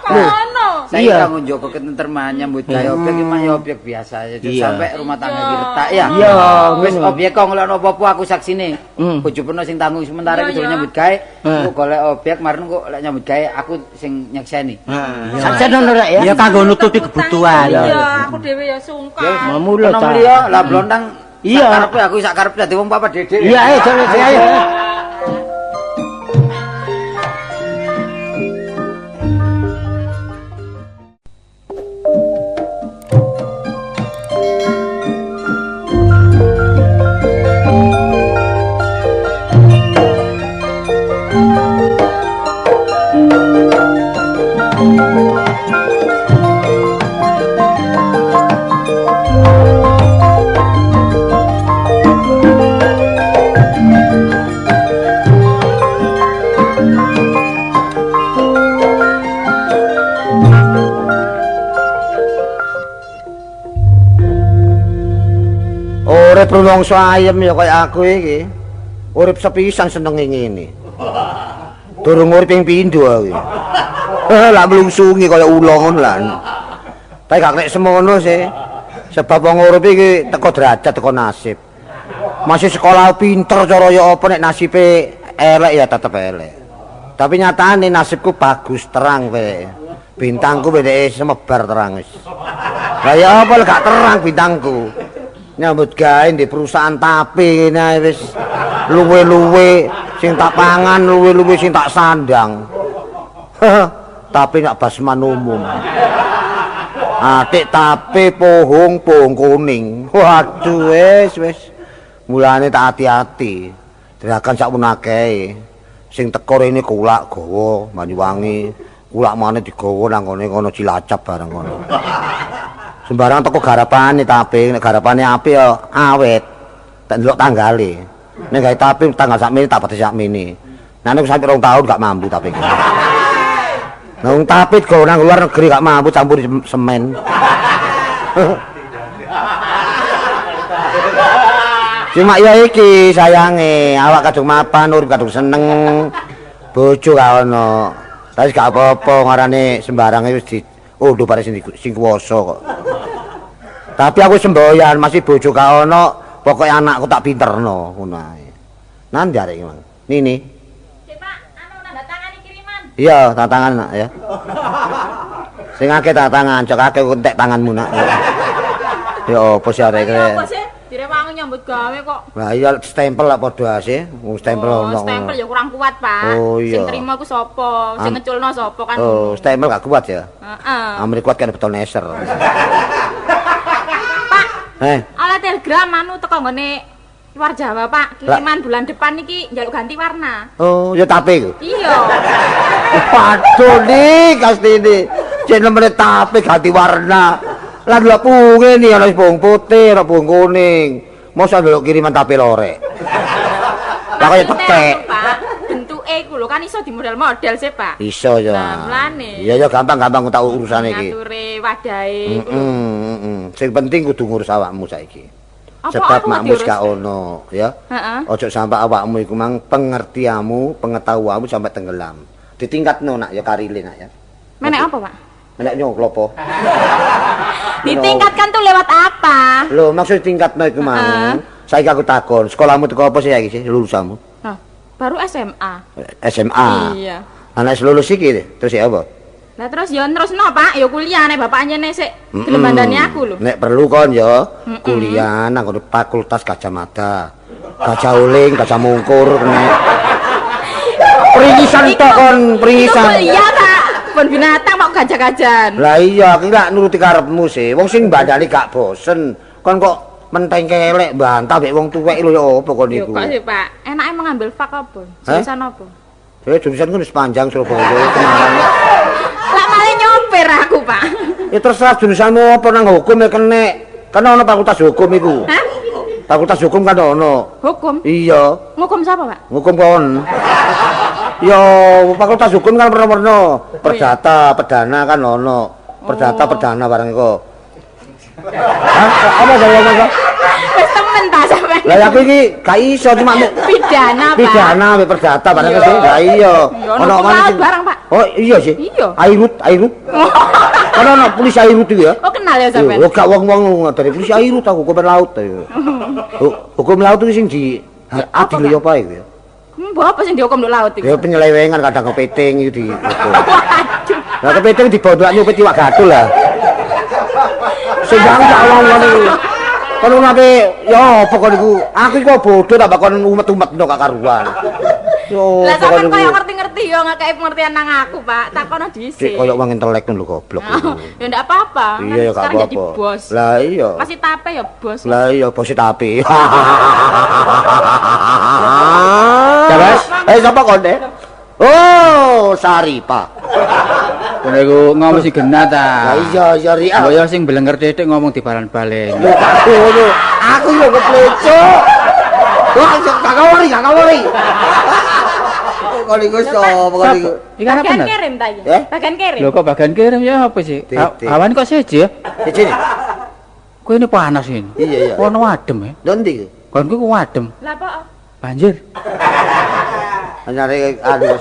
kok ngono? Saiki kanggo njogo ketentreman nyambut gawe objek iki mah ya objek biasa ya sampai rumah tangga iki retak ya. Iya, wis objek kok ngelokno apa-apa aku saksine. Bojo peno sing tanggung sementara iki durung nyambut gawe, engko golek objek maren kok lek nyambut gawe aku sing nyekseni. Heeh. Sakjane ngono rek ya. Ya kanggo nutupi kebutuhan. Iya, aku dhewe ya sungkan. Mulo ta. Iya, lah blontang. Iya, karepe aku sak karepe dadi wong papat dedek. Iya, ayo ayo. Urip rumangsa ayem ya kaya aku iki. Urip sepisan senenge ngene. Durung urip ping pindho aku. Lah mlungsungi kaya ula ngono lah. Tapi gak nek semono sih. Sebab wong urip iki teko derajat, teko nasib. Masih sekolah pinter cara ya apa nek nasibe elek ya tetep elek. Tapi nyatane nasibku bagus terang kowe. Bintangku bedeke semebar terang wis. Lah ya apa gak terang bintangku. Nyambut gawe di perusahaan tape ngene ae wis luwe-luwe sing tak pangan, luwe-luwe sing tak sandang. Tape nak basman umum. Atik tape pohong pohong kuning. Waduh wis wis. Mulane tak hati-hati. Derakan sakmono akeh. Sing teko rene kulak gawa Banyuwangi, kulak maneh digawa nang ngene kono Cilacap bareng kono. Sembarang teko garapane tape, nek garapane apik ya awet. Tak ndelok tanggale. Nek gawe tape tanggal sakmene tak pati sakmene. Nah nek sampe 2 tahun gak mampu tape. Nah wong tape digawa nang luar negeri gak mampu campur semen. Cuma ya iki sayange, awak kadung mapan, urip kadung seneng. Bojo gak ono. Tapi gak apa-apa ngarane sembarang wis di unduh bare sing kuwasa kok. Tapi aku semboyan masih bojo gak ono, pokoke anakku tak pinterno ngono ae. Nang arek iki, Mang. Nini. Sik, Pak, anu nanda tangani kiriman. Iya, tanda tangan nak ya. Sing akeh tanda tangan, cok akeh entek tanganmu nak. Ya opo sih arek iki? Apa sih? Direwangi nyambut gawe kok. Lah iya stempel lak padha ase, wong stempel ono. Stempel ya kurang kuat, Pak. Oh, iya. Sing trimo iku sapa? Sing ngeculno sapa kan. Oh, stempel gak kuat ya? Heeh. Amri kuat kan beton neser. Pak. Oleh telegram anu teko nggone luar Jawa, Pak. Kiriman bulan depan iki njaluk ganti warna. Oh, ya tape iku. Iya. Waduh nih, Kastini. Cek nemene tape ganti warna. Lah delok punge ni ana bawang putih, ana bawang kuning. Mosok ndelok kiriman tape lorek. Lah kaya tekek. Pak, bentuke iku lho kan iso dimodel-model sih, Pak. Iso ya. Lah mlane. Iya ya gampang-gampang tak urusane iki. Ngature wadahe iku. Heeh. Sing penting kudu ngurus awakmu saiki. Sebab makmu wis gak ono, ya. Heeh. Ojo sampe awakmu iku mang pengertianmu, pengetahuanmu sampe tenggelam. Ditingkatno nak ya karile nak ya. Menek apa, Pak? Menek nyoklopo. Ditingkatkan tuh lewat apa? Lho, maksud tingkatno iku mang. Saiki aku takon, sekolahmu teko apa sih saiki sih lulusanmu? Hah, baru SMA. SMA. Iya. Anak lulus iki terus ya apa? Lah terus ya terusno, Pak, ya kuliah nek bapak anjene sik gelem bandani aku lho. Nek perlu kon ya kuliah nang Fakultas Gajah Mada. Gajah Uling, Gajah Mungkur kena. Peringisan tok kon, peringisan. Kuliah ta. Kebun binatang kok gajah-gajahan. Lah iya, aku lak nuruti karepmu sih. Wong sing mbandani gak bosen. Kon kok menteng kelek bantah mek wong tuwek lho ya apa kon Yo iku? kok sih, Pak. Enake mengambil fak apa? Jurusan apa? Jurusan ku wis panjang Surabaya, Semarang. Lah malah nyopir aku, Pak. Ya terserah jurusanmu apa nang hukum ya kenek. Kan ono fakultas hukum iku. Hah? Fakultas hukum kan ono. Hukum? Iya. Ngukum siapa, Pak? Hukum kon. Yo, fakultas hukum kan werna-werna. Perdata, perdana kan ono. Perdata, perdana barang iku. Hah? Apa jare ngomong? Wis temen ta sampean. Lah aku iki gak iso cuma pidana, Pak. Pidana ambek perdata barang sih. Lah iya. Ono maneh barang, Pak. Oh, iya sih. Iya. Airut, airut. Kan ono polisi airut iku ya. Oh, kenal ya sampean. Oh, gak wong-wong dari polisi airut aku hukum laut. Hukum laut itu sing di adil ya apa iku ya? Mbok apa sing dihukum nduk laut iku? Ya penyelewengan kadang kepiting iku di. Waduh. Lah kepiting dibondok nyupit iwak gathul lah. Sing jangan tak wong-wong iku. Kon ape ya apa kon iku? Aku iku bodoh tak kon umet-umetno gak karuan. Yo, lah sampean koyo ngerti-ngerti yo ngekeki pengertian nang aku, Pak. Takono dhisik. Dik koyo wong intelek lho goblok iku. Ya ndak apa-apa. Iya, ya gak sekarang jadi apa-apa. bos. Lah iya. Masih tape ya bos. Lah iya bos tape. Terus, sapa kon, Dek? Oh, Saripa. Kono iku ngomong si genah ta. Lah iya iya ri. Mbok yo sing blenger titik ngomong dibalan-balen. Lho gak ngono. Aku yo keplecuk. Wah, gak kawari, gak kawari. Kon iku sapa kon iku? Iki apa Bagian kirim ta iki? Bagian kirim. Lho kok bagian kirim ya apa sih? Awan kok seje ya? Seje. Kowe ini panas ini. Iya iya. Ono adem ya. Lho ndi? Konku ku adem. Lah apa? Banjir. Anyare anu.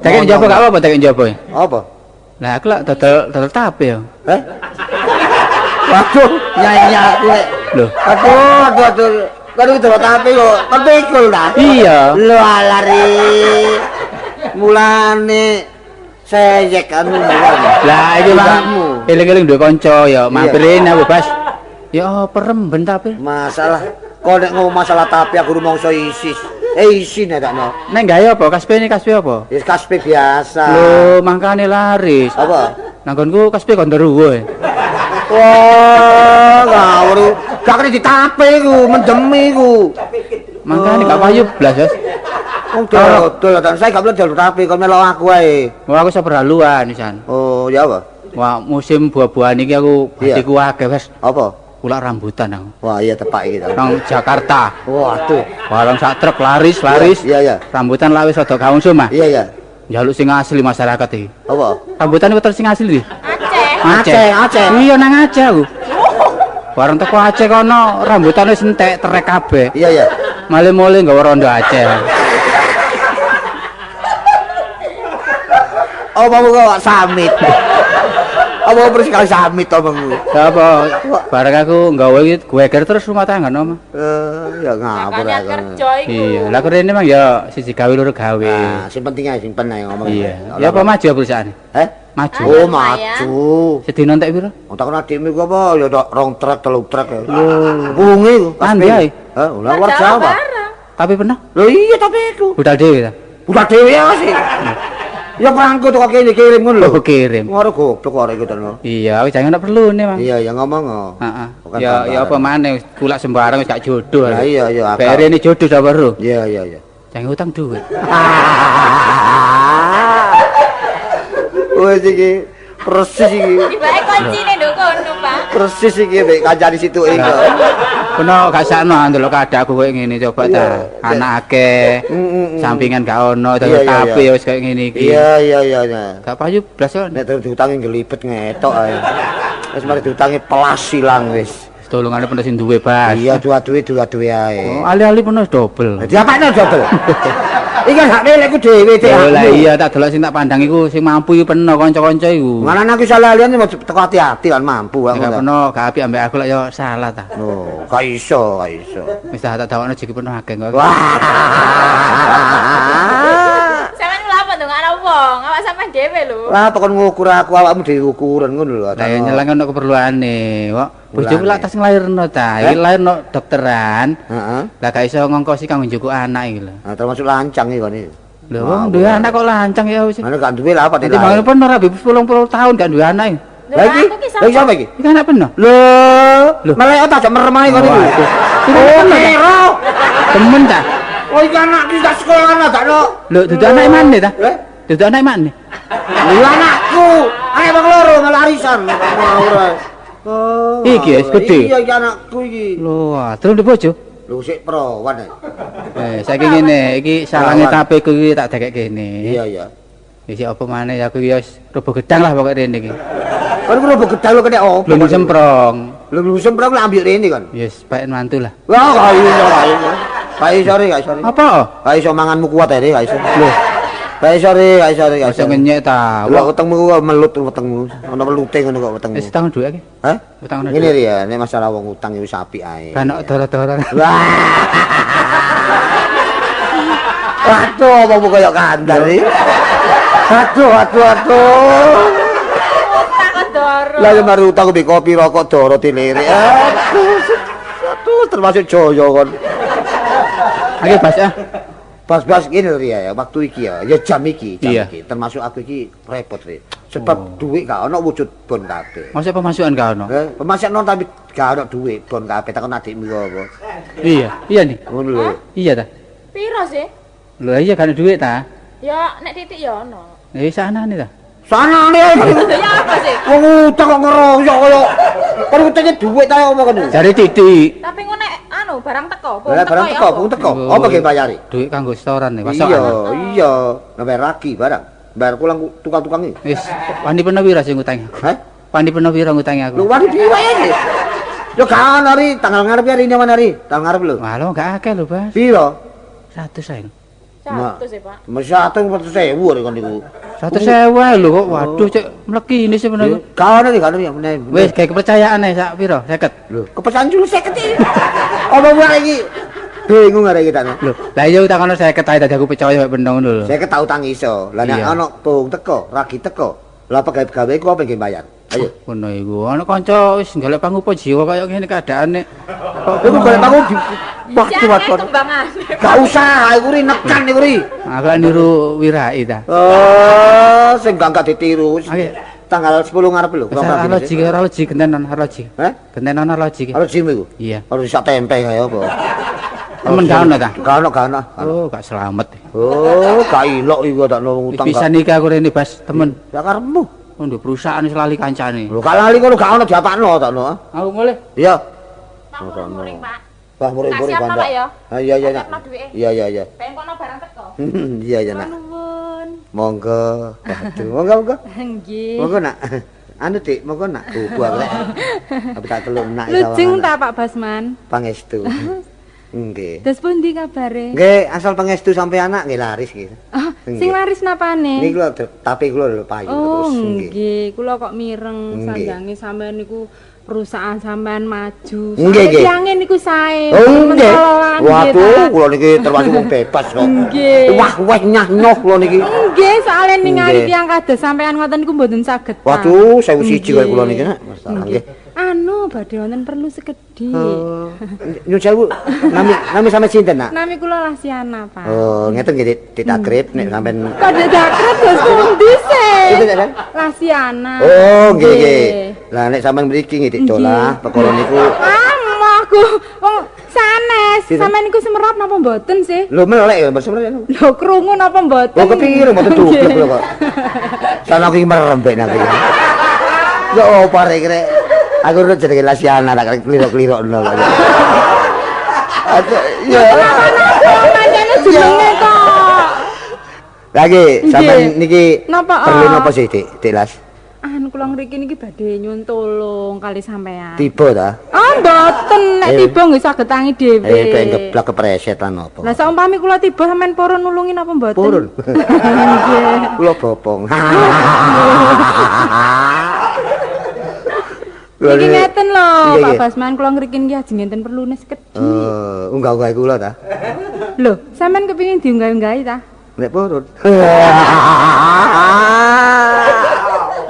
Tekek njaba gak apa-apa tekek njaba. Apa? Lah aku lak dodol tape ya. Heh? Waduh, nyanyi aku lek. Lho. Aduh, aduh, aduh. Kan iki dodol tape kok. Kan pikul ta? Iya. Lho alare. Mulane seyek anu. Lah iki Bang. Eling-eling duwe kanca ya mampirin aku, Bas. Ya peremben tape. Masalah kok nek ngomong masalah tape aku rumangsa isis. Isin ya takno. Nek gawe apa? Kaspe ini kaspe apa? Ya kaspe biasa. Lho, mangkane laris. Apa? Nanggonku kaspe gondoruwo. Wah, ngawur. Gak kena ditape iku, mendemi iku. Mangkane gak payu blas, Bos. Wong dodol ta, saya gak boleh dodol tape, kon melok aku ae. Wah, aku seperhaluan pisan. Oh, ya apa? Wah, musim buah-buahan iki aku hatiku akeh, Bos. Apa? Kulak rambutan aku. Wah, iya tepak iki ta. Nang Jakarta. Waduh. Warung sak truk laris, laris. Iya, iya. Rambutan lawis rada kaungsum, Mas. Iya, iya. Njaluk sing asli masyarakat iki. Apa? Rambutan iku terus sing asli iki. Aceh. Aceh, Aceh. Iya nang Aceh aku. Warung teko Aceh kono rambutan wis entek trek kabeh. Iya, iya. Male-male nggawa rondo Aceh. Apa kok samit? Apa persis kali samit omongmu? Lah apa? Bareng aku nggawa iki geger terus rumah tangga no. Ya ngapur aku. Iya, lah rene mang ya siji gawe loro gawe. Nah, sing penting ae simpen ae ngomong. Iya. Ya apa maju perusahaan? Heh? Maju. Oh, maju. Sedina entek piro? Wong takon adikmu iku apa ya rong truk, telung truk. Lho, bunge iku. Andi ae. Heh, lah luar Jawa. Tapi pernah? Lho iya tapi iku. Budal dhewe ta? Budal dhewe ya sih. Ya perangko teko kene kirim ngono lho. Oh, kirim. Ngono goblok arek iku to. Iya, wis jangan perlu ne, Mang. Iya, ya ngomong. Heeh. Ya ya apa maneh kulak sembarang wis gak jodoh. Lah iya iya. Bere ini jodoh sak weruh. Iya iya iya. Jangan utang duit. Wes iki persis iki. Tibake kuncine nduk kono, Pak. Persis iki mek kancane situ iki. Kono gak sakno ndelok keadaanku koyo ngene coba ta. Anak akeh. Sampingan gak ono, tapi ya wis koyo ngene iki. Iya iya iya. Gak payu blas kok. Nek diutangi ngelibet ngetok ae. Wis mari diutangi pelas ilang wis. Tolongane penuh sing duwe, Bas. Iya, dua duwe ae. Oh, ali-ali penuh dobel. Diapakno dobel? Iki kan hak milikku dhewe, Dik. Lah iya tak delok sing tak pandang iku sing mampu iku peno kanca-kanca iku. Malah aku salah liyan teko ati-ati kan mampu aku. Gak peno gak apik ambek aku lek ya salah ta. Oh, gak iso, gak iso. Wis tak dawakno jeki peno akeh kok. Wah. Sampeyan lha apa ndongakno wong? Awak sampean dhewe lho. Lah apa kon ngukur aku awakmu dhewe ukuran ngono lho. Lah ya nyelang ono keperluane. Kok bojoku lak tas nglairno ta. Iki lairno dokteran. Heeh. Lah gak iso ngongkosi kanggo njukuk anak iki lho. Nah, termasuk lancang iki kon iki. Lho wong duwe anak kok lancang ya wis. Ana gak duwe lah apa Dadi mangan peno rabi 10 tahun gak duwe anak iki. Lah iki, lha iki sapa iki? Iki anak peno. Lho, malah tak merem ae kon iki. Oh, Nero. Temen ta? Oh, iki anak iki tak sekolah tak no. Lho, dudu anake maneh ta? Dudu anake maneh. Lho anakku, ae wong loro malah arisan. Ora. Oh. Iki wis gedhe. Iya iki anakku iki. Lho, terus ndek bojo? Lho sik perawan. Saiki ngene, iki salange tapeku iki tak dekek kene. Iya, iya. Wis apa maneh aku iki wis robo gedang lah pokoke rene iki. Kon ku robo gedang lho kene opo? Belum semprong. Lho belum semprong lak ambil rene kon. Yes, paen mantu lah. Wah, gak iso, gak iso. Gak iso, gak iso. Apa? Gak iso manganmu kuat ae, gak iso. Lho. Gak iso, gak iso, gak iso. Iso ngenyek ta. Lho wetengmu kok melut wetengmu. Ono melute ngono kok wetengmu. Wis utang dhuwit iki. Hah? Utang ngene ya, nek masalah wong utang iku wis apik ae. Kan doro-doro. Wah. Waduh, apa kaya kandar iki? Aduh, aduh, aduh. Utang doro. Lah ya mari utang mbek kopi rokok doro dilirik. Aduh, aduh termasuk joyo kon. Ayo Bas ah. Bas-bas ngene lho ya, waktu iki ya, ya jam iki, jam Iya. iki. Termasuk aku iki repot ri. Sebab duit gak ono wujud bon kabeh. Masa pemasukan gak ono? Pemasukan ono tapi gak ono duit bon kabeh takon adikmu kok apa. Iya, iya nih. Ngono lho. Iya ta. Piro sih? Lho iya gak ono duit ta. Ya nek titik ya ono. Ya sanane ta. Sanane. Ya apa sih? Wong utang kok ngeroyok kaya kon utangnya duit ta apa kon? Jare titik. Tapi ngono nek anu barang teko, Lah barang teko, bung teko. Apa ge bayari? Duit kanggo setoran nih, pasokan. Iya, iya. Nah, bayar lagi barang. Bayar pulang tukang-tukang iki. Wis, wani peno pira sing ngutangi aku? Hah? Wani peno pira ngutangi aku? Lho wani piye wae iki? Yo gak ono ri, tanggal ngarep ya ri mana ri? Tanggal ngarep lho. Wah, lho gak akeh lho, Bas. Piro? 100 ae. 100 sih, Pak. Mesti 100.000 ri kon niku. 100.000 lho kok. Waduh, cek mleki ini sebenarnya. Gak ono ri, gak ono ri. Wis gawe kepercayaan ae sak piro? 50. Lho, kepercayaan dulu 50 iki. Apa wae iki? Bingung arek iki tak. Lho, lah iya utang ono 50 ae dadi aku percaya mek bendong ngono lho. 50 tak utang iso. Lah nek ono bung teko, ragi teko. Lah pegawai-pegawai iku apa nggih bayar? Ayo. Ngono iku. Ono kanca wis golek pangupa jiwa kaya ngene keadaane. Kok Iku golek pangupa waktu waktu. Gak usah, iku ri nekan iku ri. Aku lak niru Wirai ta. Oh, sing gak ditiru. Tanggal 10 ngarep lho. Arloji, arloji gentenan arloji. Heh? Gentenan arloji. Arlojimu iku? Iya. Arloji sak tempe kaya apa? Temen gak ono ta? Gak ono, gak ono. Oh, gak selamat. Oh, gak ilok iku tak ono utang. Pisan iki aku rene Bas, temen. Ya karepmu. Oh, nduk perusahaan wis lali kancane. Lho, gak lali kono gak ono diapakno tak ono. Aku mulih. Iya. Pak muring-muring, Pak. Wah, muring-muring bandak. Ah, iya iya, Nak. Iya iya iya. Pengen kono barang teko. Iya iya, Nak. Nuwun. Monggo. Waduh, monggo monggo. Nggih. Monggo, Nak. Anu, Dik, monggo nak. Bubu aku lek. Aku tak teluk nak Lujeng ta Pak Basman? Pangestu. Nggih. Terus pundi kabare? Nggih, asal pangestu sampe anak nggih laris nggih. Oh, sing laris napane? Niki lho tape kula lho payu oh, terus nggih. Kula kok mireng sanjange sampean niku perusahaan sampean maju. Nggih, nggih. Tiange niku sae. Oh, nggih. Waduh, kula niki termasuk wong bebas kok. Nggih. Wah, wah nyah nyoh kula niki. Nggih, soalé ningali tiyang kados sampean ngoten niku mboten saged. Waduh, 1001 kaya kula niki nak. Masalah nggih. Anu, badhe wonten perlu sekedhik. Oh. Nyun sewu, nami sampean sinten, Nak? Nami kula Lasiana, Pak. Oh, ngeten nggih Dik Akrib nek sampean. Kok Dik Akrib terus pundi sih? Lasiana. Oh, nggih nggih. Lah nek sampean mriki nggih Dik Dolah, perkara niku. Ah, aku wong sanes. Sampean niku semerap napa mboten sih? Lho melek ya, mboten semerap. Lho krungu napa mboten? Oh, kepiro mboten dublek lho kok. Sana aku iki merembek nang iki. Ya opo arek rek. Aku udah jenenge Lasiana tak klirok-klirokno kok. Aduh, ya. Pancene jenenge kok. Lagi sampean niki perlu napa sih, Dik? Dik Las. Anu kula ngriki niki badhe nyuwun tulung kali sampean. Tiba ta? Ah, mboten. Nek tiba nggih saged tangi dhewe. Ben geblak kepreset lan apa. Lah saumpami kula tiba sampean purun nulungi napa mboten? Purun. Nggih. Kula bopong. Niki ngeten lho, Pak Basman kula ngriki niki ajeng enten perlune sekedhik. Unggah-unggahi kula ta? Lho, sampean kepingin diunggah-unggahi ta? Nek purun.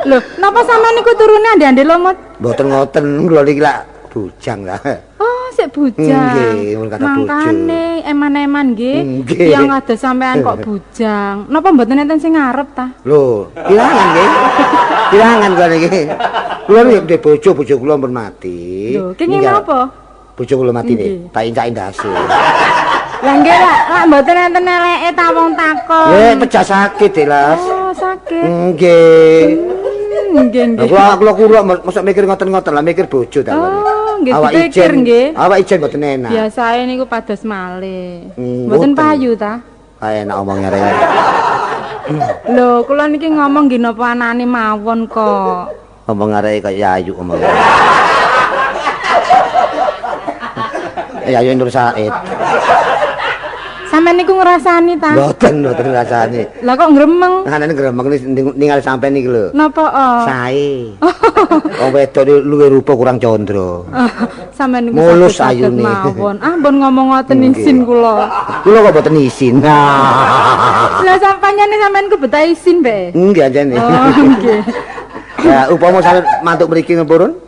Lho, napa sampean niku turune ande-ande lomot? Mboten ngoten, kula niki lak bujang lah. Oh, sik bujang. Nggih, mun kata bojo. Mangkane eman-eman nggih. Nggih. Tiyang kados sampean kok bujang. Napa mboten enten sing ngarep ta? Lho, kirangan nggih. Kirangan kula niki. Kula niki ndek bojo, bojo kula pun mati. Lho, kenging napa? Bojo kula mati nih, tak incak ndase. Lah nggih lak mboten enten eleke ta wong takon. Nggih, pecah sakit, Las. Oh, sakit. Nggih. Nggih, nggih. Kula kula mosok mikir ngoten-ngoten lah, mikir bojo ta. Oh, nggih dipikir nggih. Awak ijen mboten enak. Biasae niku pados malih. Mboten payu ta? Kae enak omongnya rek. Lho, kula niki ngomong nggih napa anane mawon kok. Omong areke kaya Yayu omong. Yayu Nur Said. Sampeyan niku ngrasani ta? Mboten, mboten ngrasani. Lah kok ngremeng? Anane ngremeng ningali sampean niki lho. Napa? Sae. Wong wedok iki luwih rupa kurang condro. Sampeyan niku mulus ayune mawon. Ah, mbon ngomong ngoten isin kula. Kula kok mboten isin. Lah sampanyane sampean ku betah isin bae. Nggih anjene. Oh, nggih. Ya upama sampeyan mantuk mriki purun.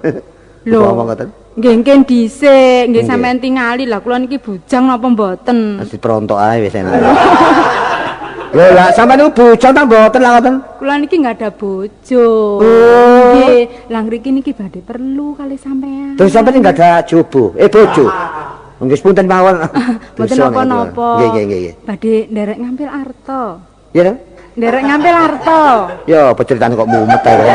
Lho. Upama ngoten. Nggih ngen dhisik, nggih sampean tingali lah kula niki bujang napa mboten. Wis diperontok ae wis enak. Lho lah sampean niku bujang ta mboten lah ngoten? Kula niki nggak ada bojo. Nggih, lah ngriki niki badhe perlu kali sampean. Terus sampean nggak ada jobo, bojo. Nggih punten mawon. Mboten napa-napa. Nggih nggih nggih. Badhe nderek ngampil arta. Iya ta? Nderek ngampil arta. Ya apa ceritane kok mumet ae.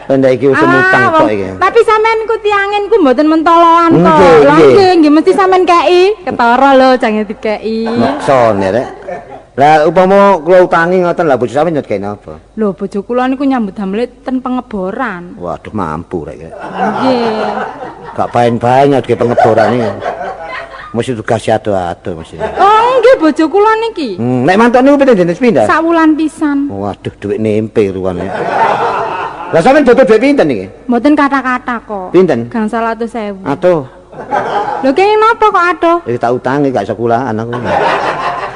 Ndak iki usum utang kok iki. Tapi sampean ku tiangen ku mboten mentoloan kok. Lah nggih, nggih mesti sampean kei. Ketara lho jange dikei. Maksone rek. Lah upama kula utangi ngoten lah bojo sampean nyut gawe napa? Lho bojo kula niku nyambut damel ten pengeboran. Waduh mampu rek. Nggih. Gak baen-baen nyut gawe pengeboran iki. Mesti tugas ado-ado mesti. Oh nggih bojo kula niki. Nek mantuk niku pinten dinten pindah? Sak wulan pisan. Waduh dhuwit nempe ruwane. Lah sampean butuh dhuwit pinten niki? Mboten kata-kata kok. Pinten? Gangsal 100.000. Aduh. Lho kenging napa kok aduh? Iki tak utangi gak iso kulaan aku.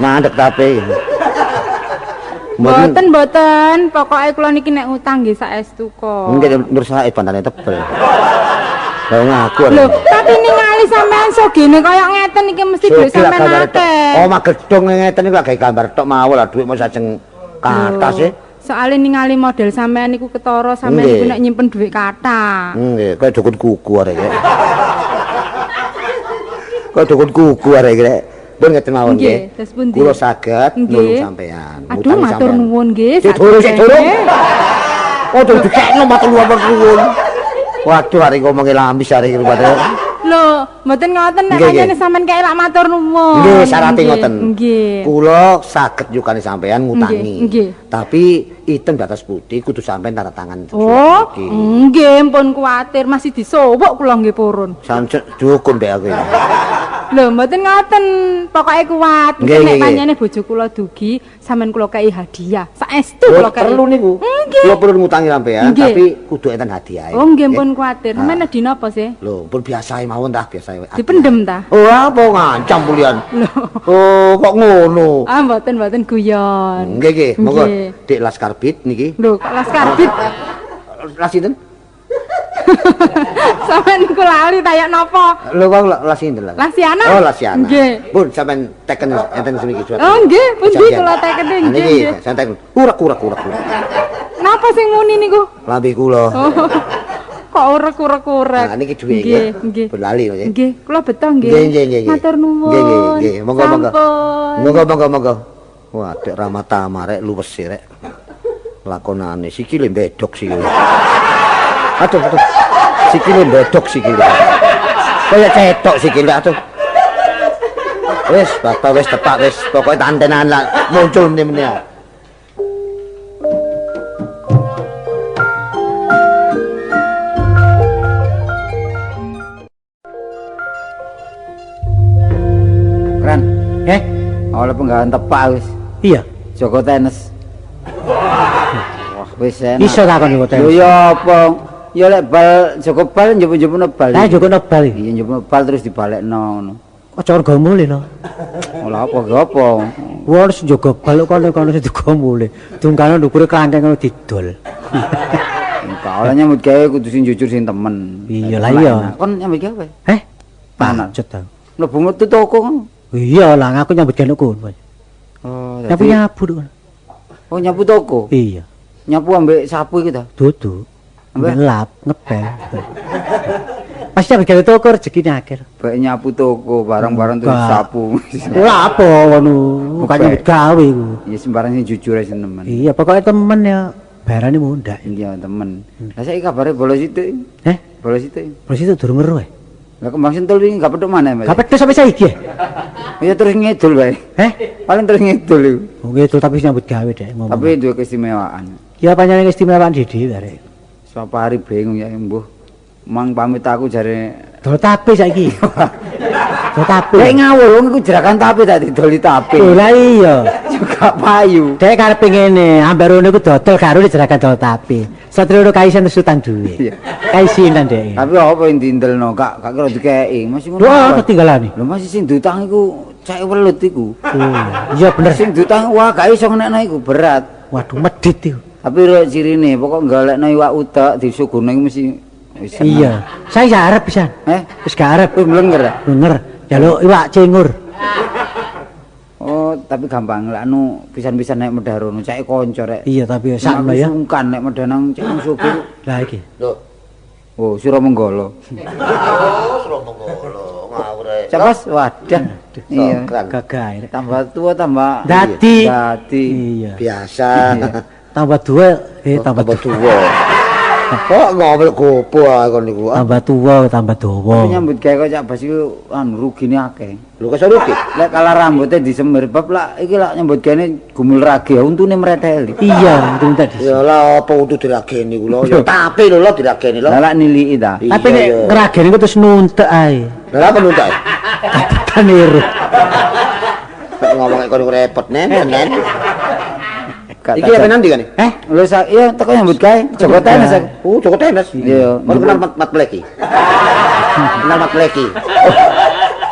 Mandek tape. Mboten mboten, pokoke kula niki nek utang nggih saestu kok. Nggih Nur Said pantane tebel. Lah ngaku. Lho, tapi ningali sampean sogene kaya ngeten iki mesti dhuwit sampean akeh. Omah gedhong ngeten iki lak gawe gambar tok mawon lah dhuwit mos ajeng kathah sih. Soale ningali model sampean niku ketara sampean niku nek nyimpen dhuwit kathah. Nggih, kaya dukun kuku arek iki. Kaya dukun kuku arek iki. Pun ngeten mawon nggih. Kula saged nulung sampean. Aduh, matur nuwun nggih. Sik durung, sik durung. Oh, durung dikekno matur nuwun. Waduh, arek ngomonge lamis arek iki rupane. Lho, mboten ngoten nek pancene sampean kaya lak matur nuwun. Nggih, syarate ngoten. Nggih. Kula saged nyukani sampean ngutangi. Nggih. Tapi item di atas putih kudu sampean tanda tangan. Oh, nggih, pun kuwatir masih disowok kula nggih purun. Sampeyan dukun mbek aku. Lho, mboten ngoten. Pokoke kuat. Nek pancene bojo kula dugi, sampean kula kei hadiah. Saestu kula kei. Perlu niku. Kula perlu ngutangi sampean, tapi kudu enten hadiahe. Oh, nggih pun kuwatir. Sampeyan nedhi napa sih? Lho, pun biasae mawon tah, biasae. Dipendem ta? Oh, apa ngancam pulian? Oh, kok ngono? Ah, mboten mboten guyon. Nggih, nggih. Monggo Dik Las Karbit niki. Lho, kok Las Karbit? Las sinten? Sampeyan niku lali ta yak napa? Lho kok Las sinten lho? Lasiana. Oh, Lasiana. Nggih. Pun sampeyan teken enten semiki surat. Oh, nggih, pundi kula tekene nggih. Niki sampeyan teken. Urek urek urek. Napa sing muni niku? Lambe kula. Oh. Kok urek-urek-urek. Nah niki dhuwit nggih. Nggih. Pun lali lho nggih. Nggih, kula betah nggih. Nggih, nggih, nggih. Matur nuwun. Nggih, nggih, nggih. Monggo, monggo. Monggo, monggo, monggo. Wah, Dek Ramatama rek luwes rek. Lakonane sikile mbedok sikile. Aduh, aduh. Sikile mbedok sikile. Kaya cetok sikile aduh. Wis, bapak wis tepak wis, pokoke tantenan lah muncul mene-mene. Oleh penggawean tepak wis. Iya. Jaga tenis. Wah, wis enak. Iso ta kon iku Lho tenis? ya apa? Ya lek bal jaga bal njupuk-njupukno bal. Lah jaga bal iki. Iya njupukno bal terus dibalekno ngono. Aja rego mule lho. Ora apa ge apa. Wah, harus njaga bal kok kono sing digo mule. Dungkane ndukure klangkeng ngono didol. Enggak oleh nyambut gawe kudu sing jujur sing temen. Iya lah iya. Kon nyambut gawe. Eh? Panas. Pancet ta. Mlebu metu toko ngono. Iya lah aku nyambut gawe kono. Oh, Nyapu nyapu kono. Oh, nyapu toko. Iya. Nyapu ambek sapu iku ta. Dudu. Ambek? Ambek lap, ngepel. Pasti nyambut gawe toko rezekine akeh. Bae nyapu toko barang-barang terus Enggak. sapu. Ora apa ngono, bukan nyambut gawe iku. Ya sembarang sing jujur ae sing temen. Iya, pokoknya temen ya bayarane mundak. Iya, temen. Lah saiki kabare bolos sithik. Eh, Bolos sithik. terus itu durung ngeru eh. Lah kembang sentul iki gak petuk maneh, Mas. Gak pedes sampai saiki ya? Ya terus ngidul wae. Eh? Paling terus ngidul iku. Oh gitu, tapi nyambut gawe dek ngomong. Tapi duwe keistimewaan. Ya panjenengan keistimewaan dhewe arek. Sapa hari bingung ya mbuh. Mang pamit aku jare Dol tape saiki. Dol tape. Lek ngawur wong iku jerakan tape tak didoli tape. Oh lah iya. Juga payu. Dek karepe ngene, ambar rono iku dodol karo dijerakan dol tape. Satrio ono kaisen terus utang duwe. Iya. Kaisinan dek. Tapi apa yang diindelno gak gak kira dikeki. Masih ngono. Wah, ketinggalan. Lho masih sing diutang iku cek welut iku. Oh, iya bener. Sing diutang wah gak iso ngenekno iku berat. Waduh medit iku. Tapi ro cirine pokok golekno iwak utek disuguhno iku mesti wis seneng. Iya. Saya gak arep pisan. Eh, Wis gak arep. wis mlenger. ah? Bener. Jaluk iwak cingur. Oh, tapi gampang lek anu pisan-pisan nek medhah rono cek kanca rek. Iya, tapi ya sakno Aku ya. Sungkan nek medhah nang cek wong sugih. Lah iki. Lho. Oh, Suramenggala. Oh, Suramenggala ngawur ae. Cak Bas, wadah. Iya. Sokran. Gagah. rek. Tambah tua tambah Dadi. Dadi. Iya. Biasa. Tambah dua, eh tambah Tambah tua. tuwa. Kok ngomel gopo ae kon niku. ah? Tambah tua, tambah dawa. Tapi nyambut gawe kok Cak Bas iku anu rugine akeh. Lho kok iso rugi? Lek kalah rambutnya disemir bab lah iki lak nyambut gawe gumul ragi untune mreteli. Iya, itu tadi. Ya lah apa untu dirageni ku lho. Ya tape lho lho dirageni lho. Lah lak niliki ta. Iya, Tapi nek iya. ngrageni ku terus nuntek ae. Lah apa nuntak? Kapitan niru. Kok ngomong kon niku repot nen nen. Gak Iki apa nanti kan? Eh, Lho sa iya teko nyambut gawe Joko tenis aku. Oh, Joko tenis. Iya. Kon kenal Mat Pleki. Kenal Mat Pleki.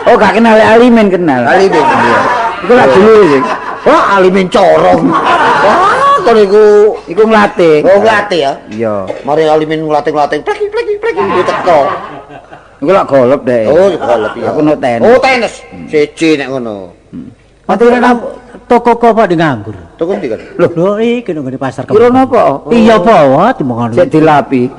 Oh, gak kenal Alimin kenal. Alimin. Iya. Iku lak dulu sih. Wah, Alimin corong. Wah, kon iku Iku nglatih. oh nglatih ya. Iya. Mari Alimin nglatih-nglatih pleki pleki pleki iku teko. Iku lak golep deh. Oh, golep iya. Aku no tenis. Oh, tenis. Siji nek ngono. Mati nang toko kok pak di nganggur. Toko ndi kan? Lho, lho iki nang nggone pasar Kira napa? Iya apa wae dimongan. Cek dilapi.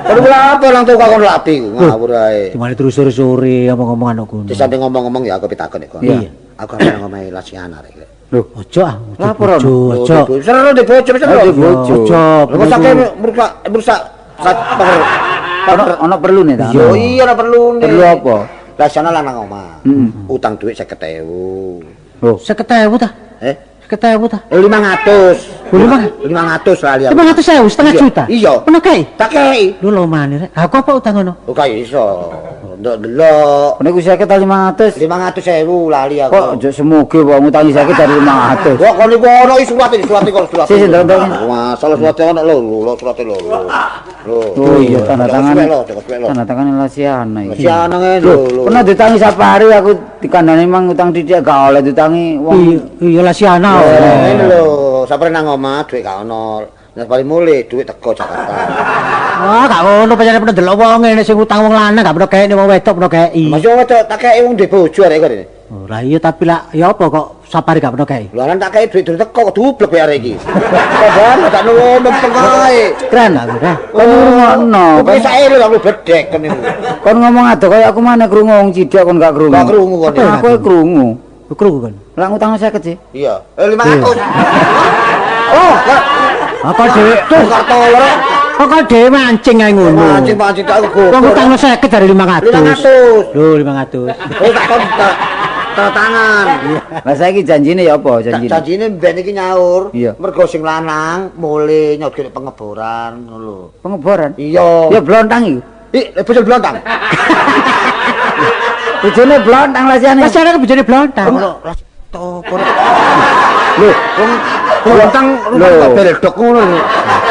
Kon iku lha apa nang toko kon lapi iku ngawur ae. Dimane terus sore-sore omong-omongan kok ngono. Disanding ngomong-ngomong ya aku pitakon nek kon. Iya. Aku arep nang omahe Lasiana rek. Lho, Ojo ah, ojo Lapor, bojo, ojo. Seru di bojo seru. Di bojo. Ojo. Lho kok sakit merusak merusak pager. ono ono perlu nih ta? Oh iya ora perlu nih. Perlu apa? Lasiana lanang omah. Heeh. Utang duit 50.000. Loh, 50.000 ta? Eh, 50.000 ta? 500. Lho, 500 lali aku. 500.000, setengah Iya, juta. Iya. Pernah kae? Tak kei. Lho lomane rek. Aku apa utang ngono? Oh kae iso. Ndok delok. niku 50 ta 500. 500.000 lali aku. Kok ojo semoge wong ngutangi 50 dari 500. Wah, kon iku ono iki surat iki, surat iki kon surat. Sik, sik, ndelok, ndelok. Masalah surat ono lho, lho surat lho. Lho. Oh iya, tanda tangan. Lho, lho. Tanda tangan Lasiana iki. Lasiana ngene lho. lho. Pernah ditangi safari aku dikandani mang utang titik gak oleh ditangi wong. Iya, iya Lasiana. Ngene lho, sapare nang omah dhuwit gak ono. Nek bali mulih dhuwit teko Jakarta. Wah, gak ngono pancen pernah delok wong ngene sing utang wong lanang gak pernah kei wong wedok pernah kei. Masih wong wedok tak kei wong ndek bojo arek kok rene. Oh, lah iya tapi lah ya apa kok safari gak pernah kei. Lho lan tak kei dhuwit durung teko kok dublek kowe arek iki. Kabar tak nuwun mempeng ae. Keren aku dah. Kon ngrungokno. Kok sae lho aku bedhek kon niku. Kon ngomong ado kaya aku maneh krungu wong cidhek kon gak krungu. Gak krungu kon. Aku e krungu. Krungu kon. Lah ngutang 50 sih. Iya. Eh 500. Oh, kok Apa dhewe? tuh kartol rek. Kok kok dhewe mancing ae ngono. Mancing-mancing tak aku. Wong utang 50 dari 500. 500. Lho 500. Oh, tak kon tanda tangan. Lah saiki janjine ya apa janjine? Janjine mben iki nyaur. Iya. Mergo sing lanang mulih nyogene pengeboran ngono lho. Pengeboran. Iya. Ya blontang iku. Ih, bojone blontang. Bojone blontang Lasiane. Lasiana ke bojone blontang. Opo? Lho, wong utang rumah beldok ngono lho.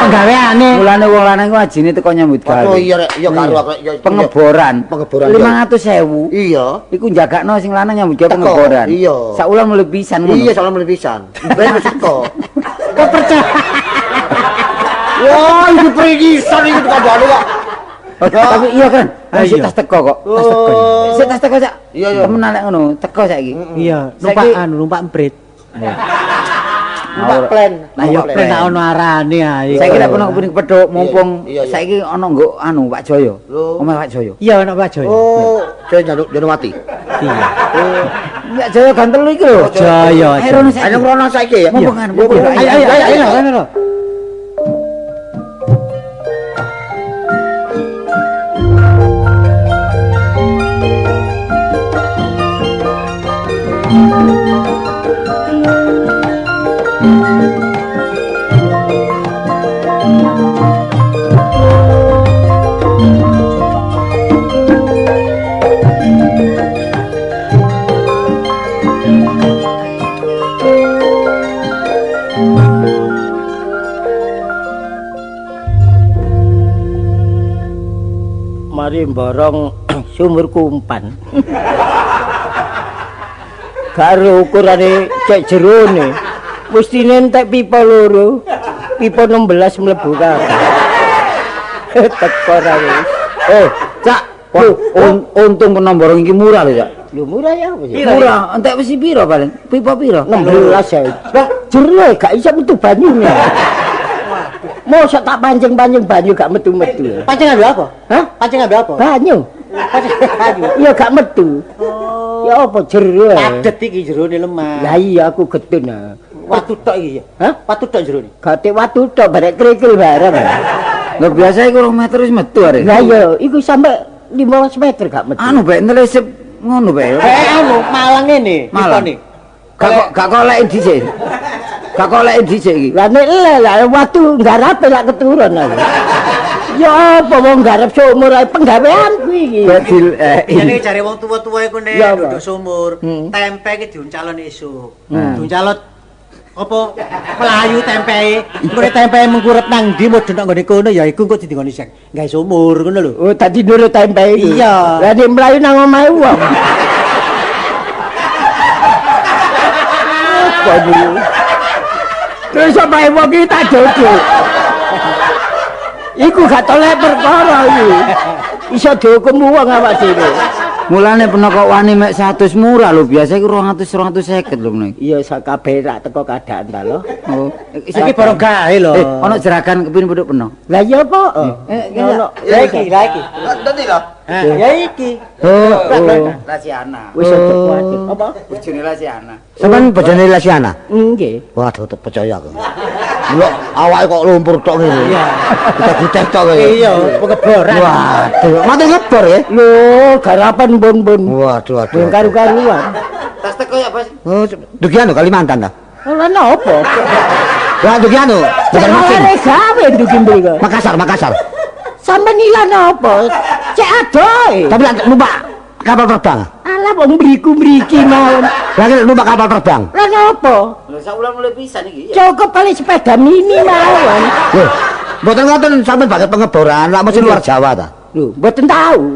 Penggaweane. Mulane wong lanang ku ajine teko nyambut gawe. Oh iya rek, iya karo aku ya. Pengeboran. Pengeboran. 500.000. Iya. Iku njagakno sing lanang nyambut gawe pengeboran. Iya. Sak wulan mulih pisan ngono. Iya, sak wulan mulih pisan. Ben wis teko. Kok percaya? Wah, iki pringisan iki dikandani kok. Tapi iya kan, sik tas teko kok. Tas teko. Sik tas teko sak. Iya, iya. Temenan lek ngono, teko saiki. Iya, numpak anu, numpak emprit. Numpak plen. Lah yo plen tak ono arane ae. Saiki lek ono kepengin kepethuk mumpung saiki ono nggo anu Pak Joyo. Omah Pak Joyo. Iya ono Pak Joyo. Oh, Joyo Janowati. Iya. Pak Joyo ganteng iki lho. Joyo. Ayo rono saiki ya. Mumpung anu. Ayo ayo ayo ayo. Mari mborong sumur kumpan. Karo ukurane cek jerone. Mestine entek pipa loro. Pipa 16 mlebu kabeh. Teko ra wis. Oh, Cak, untung kena mborong iki murah lho, Cak. Lho murah ya apa sih? Murah, entek wis piro paling? Pipa piro? 16 ya. Lah jero gak iso metu banyune. Mosok tak pancing-pancing banyu gak metu-metu. Pancing ambil apa? Hah? Pancing ambil apa? Banyu. Pancing banyu. Iya gak metu. Oh. Ya apa jero? Padet iki jerone lemah. Lah iya aku getun. Watu tok iki ya. Hah? Watu tok jerone. Gate watu tok barek krikil bareng. Lah biasa iku 2 meter wis metu arek. Lah iya, iku sampe 15 meter gak metu. Anu bae nelesep ngono bae. Eh anu Malang ngene, pipane. Gak kok lek dhisik. Gak kok lek dhisik iki. Lah nek lah watu nggarepe lak keturun aku. Ya apa wong nggarep sumur ae penggaweanku iki. Badil Jane jare wong tuwa-tuwa iku nek duduk sumur, tempe iki diuncalon esuk. Diuncalon apa melayu tempee, engko tempee mengkurep nang ndi mudhun nang nggone kono ya iku engko didingoni sing gawe sumur ngono lho. Oh, dadi nurut tempe iki. Iya. Lah nek mlayu nang omahe wong. Terus omahe wong iki tak dodol. Iku gak tolek perkara iki. Iso dihukum wong awak dhewe. Mulane peno kok wani mek 100 murah lho, biasa iku 200 250 lho meneh. Iya sak kabeh rak teko keadaan ta lho. Oh, iki barang gawe lho. Ono jeragan kepin pethuk peno. Lah iya apa? Ono. Ya iki, lah iki. Nanti lho. Ya iki. Oh, Lasiana. Wis aja kuwatir. Apa? Bojone Lasiana. Sampeyan bojone Lasiana? Nggih. Waduh, percaya aku. Lho, awake kok lumpur tok ngene. Iya. Kita tok ngene. Iya, pengeboran. Waduh, mate ngebor ya? Lho, garapan bun-bun. Waduh, waduh. Karu-karuan. Tas teko ya, Bos. Oh, dugi anu Kalimantan ta? Ora napa? Lah dugi anu, Banjarmasin. Gawe dugi mriko. Makassar, Makassar. Sampeyan ilang apa? Cek adoh. Tapi lak numpak kapal terbang. Alah wong mriku mriki mawon. Lah numpak kapal terbang. Lah napa? Lho sak wulan mulai pisan iki. Cukup paling sepeda mini mawon. Lho, mboten ngoten sampeyan baget pengeboran, lak mesti luar Jawa ta? Lho, mboten tahu.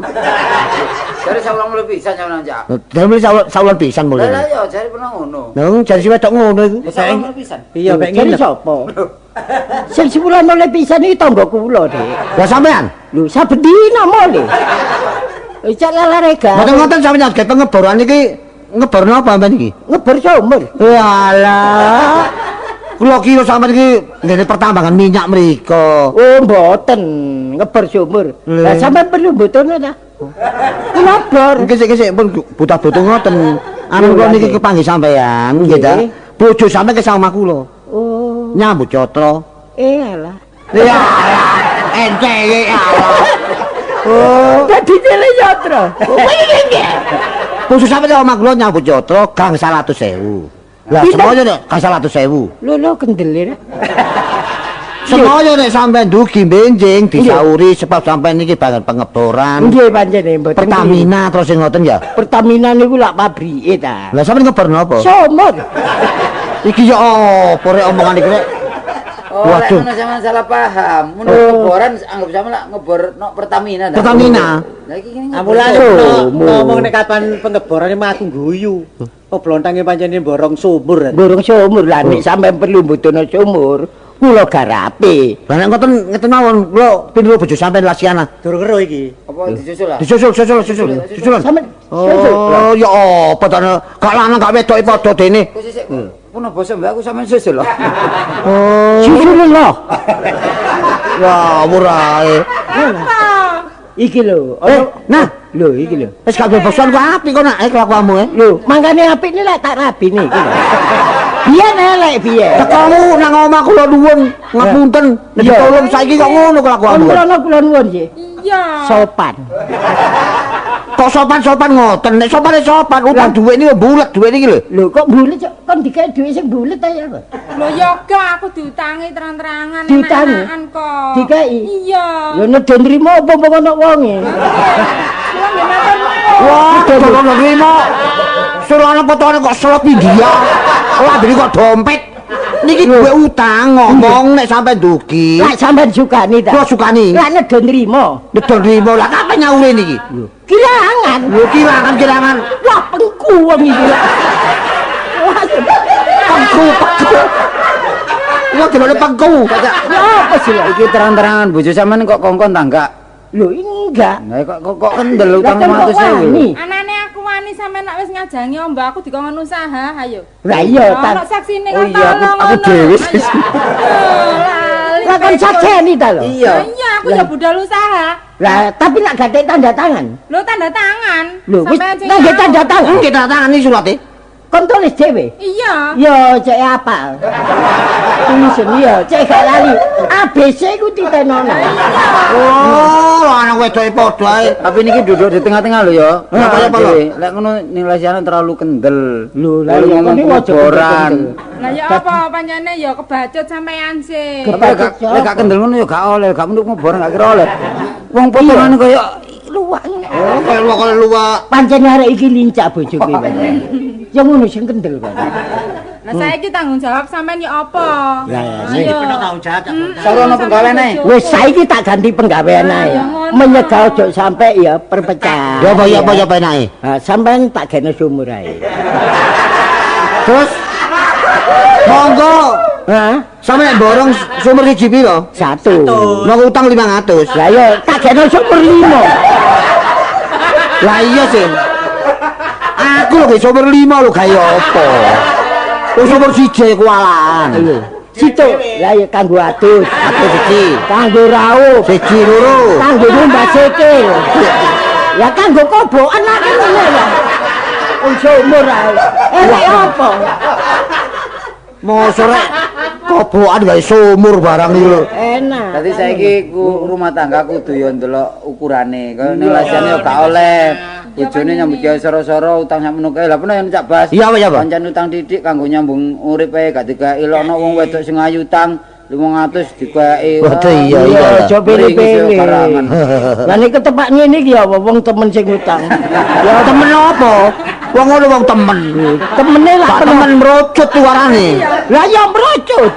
Jare sak wulan mulai pisan sampeyan, Cak. Jare sak wulan pisan mulai. Lah iya, jare pernah ngono. Lha jare si wedok ngono iku. Sak wulan mulai pisan. Iya, mek ngene. ngene. Sapa? Sing sebulan mulai pisan iki tangga kula, Dik. Lah sampean? Lho, saben dina mulih. Cek lalare gawe. Mboten ngoten sampeyan gawe pengeboran iki ngeborno apa sampean iki? Ngebor sumur. Walah. Kula kira sampean iki ngene pertambangan minyak mriko. Oh, mboten, ngebor sumur. Lah sampean perlu mboten ta? Kula bor. Nggih sik pun buta-buta ngoten. Anu kula niki kepanggih sampean nggih ta. Bojo sampean ke omah kula. Oh. Nyambut catra. Eh alah. Ya. Ente iki. Oh, dadi cilik yatra. Bojo sampean omah kula nyambut yatra gang 100.000. Lah semono nek gang 100.000. Lho lho kendele. Semoyo nek sampean dugi benjing disauri sebab sampean niki bagian pengeboran. Nggih pancene mboten. Pertamina terus sing ngoten ya. Pertamina niku lak pabrike ta. Lah sampean ngebor napa? Sumur. Iki ya apa rek omongan iki rek? Oh, lek Waduh. ngono sampean salah paham. Mun ngeboran anggap sampean lak ngebor nok Pertamina ta. Pertamina. Lah iki ngene. Amulane Sumur. ngomong nek kapan pengeborane mah aku guyu. Oh blontange pancene borong sumur. Borong sumur lah nek sampean perlu mbutuhno sumur, kula garape. Lah nek ngoten ngeten mawon kula pinru bojo sampean Lasiana. Durung kero iki. Apa disusul lah? Disusul susul susul. Susulan. Sampean susul. Oh, ya apa ta gak lanang gak wedok padha dene. Kok sik puno basa mbak aku sampean susul lho. Oh, Susul lho. wah murah. Iki lho. Eh, nah, Lho iki lho. wis gak bebosan kok apik kok nak kelakuanmu eh. Lho, mangkane apik ni lak tak rabi niki lho. Biyen elek biyen. Tekamu nang omah kula nuwun ngapunten nek Iya. ditolong saiki kok ngono kelakuanmu. Kon kula nuwun nggih. Iya. Sopan. Kok sopan-sopan ngoten, nek sopane sopan utang dhuwit niki bulet dhuwit niki lho. Lho kok bulet kok kon dikek dhuwit sing bulet ta ya apa? Lho ya gak aku diutangi terang-terangan Diutangi? enak-enakan kok. Dikei? Iya. Lho nedhe nrimo apa mbok ono wonge? Kula nggih matur nuwun. Wah, tolong nrimo. Surane potone kok selop India. Lambene kok dompet. Niki dhuwit utang ngomong nek sampe ndugi. Lak sampean sukani ta? Kula sukani. Lak nedhe nrimo. Nedhe nrimo lah kapan nyaure niki? Kirangan. Lho kirangan-kirangan. Wah pengku wong iki. Wah, Pengku pengku. Wong delone pengku. ya apa sih lho? Iki terang-terangan bojo sampean kok kongkon ta enggak? Lho enggak. Lah kok kok kok kendel utang Lah, kan kok 500.000. wani? Anane aku wani sampean nek wis ngajangi ombo aku dikongkon usaha, ayo. Lah iya ta. Ono saksine Oh kan iya, tolong aku ngono. dhewe. Ayo. Oh, lali. Lah kon sakseni ta lho. Iya. Lah iya, aku ya budal usaha. Lah tapi lak gak tanda tangan. Lho tanda tangan. Lho wis Sampean sing nggih tahu. tanda tangan. Nggih tanda tangan iki surate. Kon tulis dhewe. Iya. Yo cek apal. Tulisan iya, cek gak lali. ABC ku titenono. Oh, lanang wedoke padha ae. Tapi niki duduk di tengah-tengah lho ya. Lah, kaya apa lho? Lek ngono ning Lasiana terlalu kendel. Lho, lah Lalu iya, ngomong kon iki aja pengeboran. Lah ya apa pancene ya kebacut sampean sih. Tapi lek gak- lek gak kendel ngono ya gak oleh, gak menuk ngeboran gak kira oleh. Wong potongan kaya luwak ngene. Oh, kaya luwak kaya luwak. Pancen arek iki lincah bojoku pancen. Ya ngono sing kendel kan. Lah saiki tanggung jawab sampean ya apa? Lah, Ayo. Tanggung jawab. Sarono penggawean ae. Wis saiki tak ganti penggawean ae. Ya, ngono. Menyegah ojo sampe ya perpecahan. Ya apa ya apa ya penake. Ha, sampean tak gene sumur ae. Terus monggo Hah? sampe nek borong sumur siji piro? Satu. Monggo utang 500. Lah ya tak gene sumur limo. Lah iya sih. Aku lho ge sumur 5 lho gawe apa? Wis sumur siji kuwalan. Iya. Situ. Lah ya kanggo adus, Aku siji. kanggo raup, Siji loro. kanggo ngumbah sikil. Ya kanggo kobokan lah kan ngono ya. Wong sumur ae. Eh apa? Mosok rek kobokan gawe sumur barang iki lho. Enak. Dadi saiki ku rumah tangga kudu yo ndelok ukurane. Kaya ning Lasiana yo gak oleh. Bojone nyambut gawe soro-soro utang sakmono kae. Lah peno yen Cak Bas. Iya, apa, iya, apa? Pancen utang titik kanggo nyambung urip ae gak digawe ilokno wong wedok sing ayu utang 500 digawe. Waduh, iya, Iya, iya. aja pilih-pilih. Karangan. Lah nek ketepak ngene iki ya apa wong temen sing utang. Ya temen apa? Wong ngono wong temen. Temene lah Gak temen merucut warane. Lah ya merucut.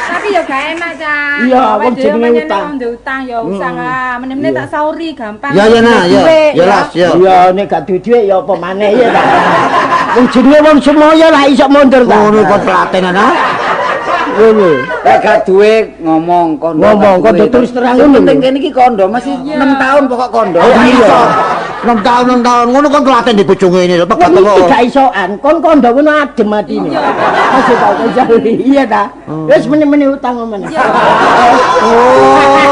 Tapi ya gak enak, Cak. Iya, Awake wong dhewe jenenge pancene utang. Wong duwe utang ya usaha. Meneh-meneh tak sauri gampang. Ya ya nah, ya. Duwe, Ya las ya. Iya, nek gak duwe dhuwit ya apa maneh ya ta. Wong jenenge wong semoyo lah iso mundur ta. Ngono kok pelatenan ah. Ngono. Lek gak duwe ngomong kondo. Ngomong, gak kondo duwe. terus terang Sing ngono. penting kene iki kondo masih 6 tahun pokok kondo. Oh iya. 6 tahun 6 tahun ngono kon telaten di bojo ngene lho pegat Wong iki kok. gak isoan, kon kondo ngono adem atine. Masih tau kok. Iya ta. Wis meneh-meneh utang meneh. Oh.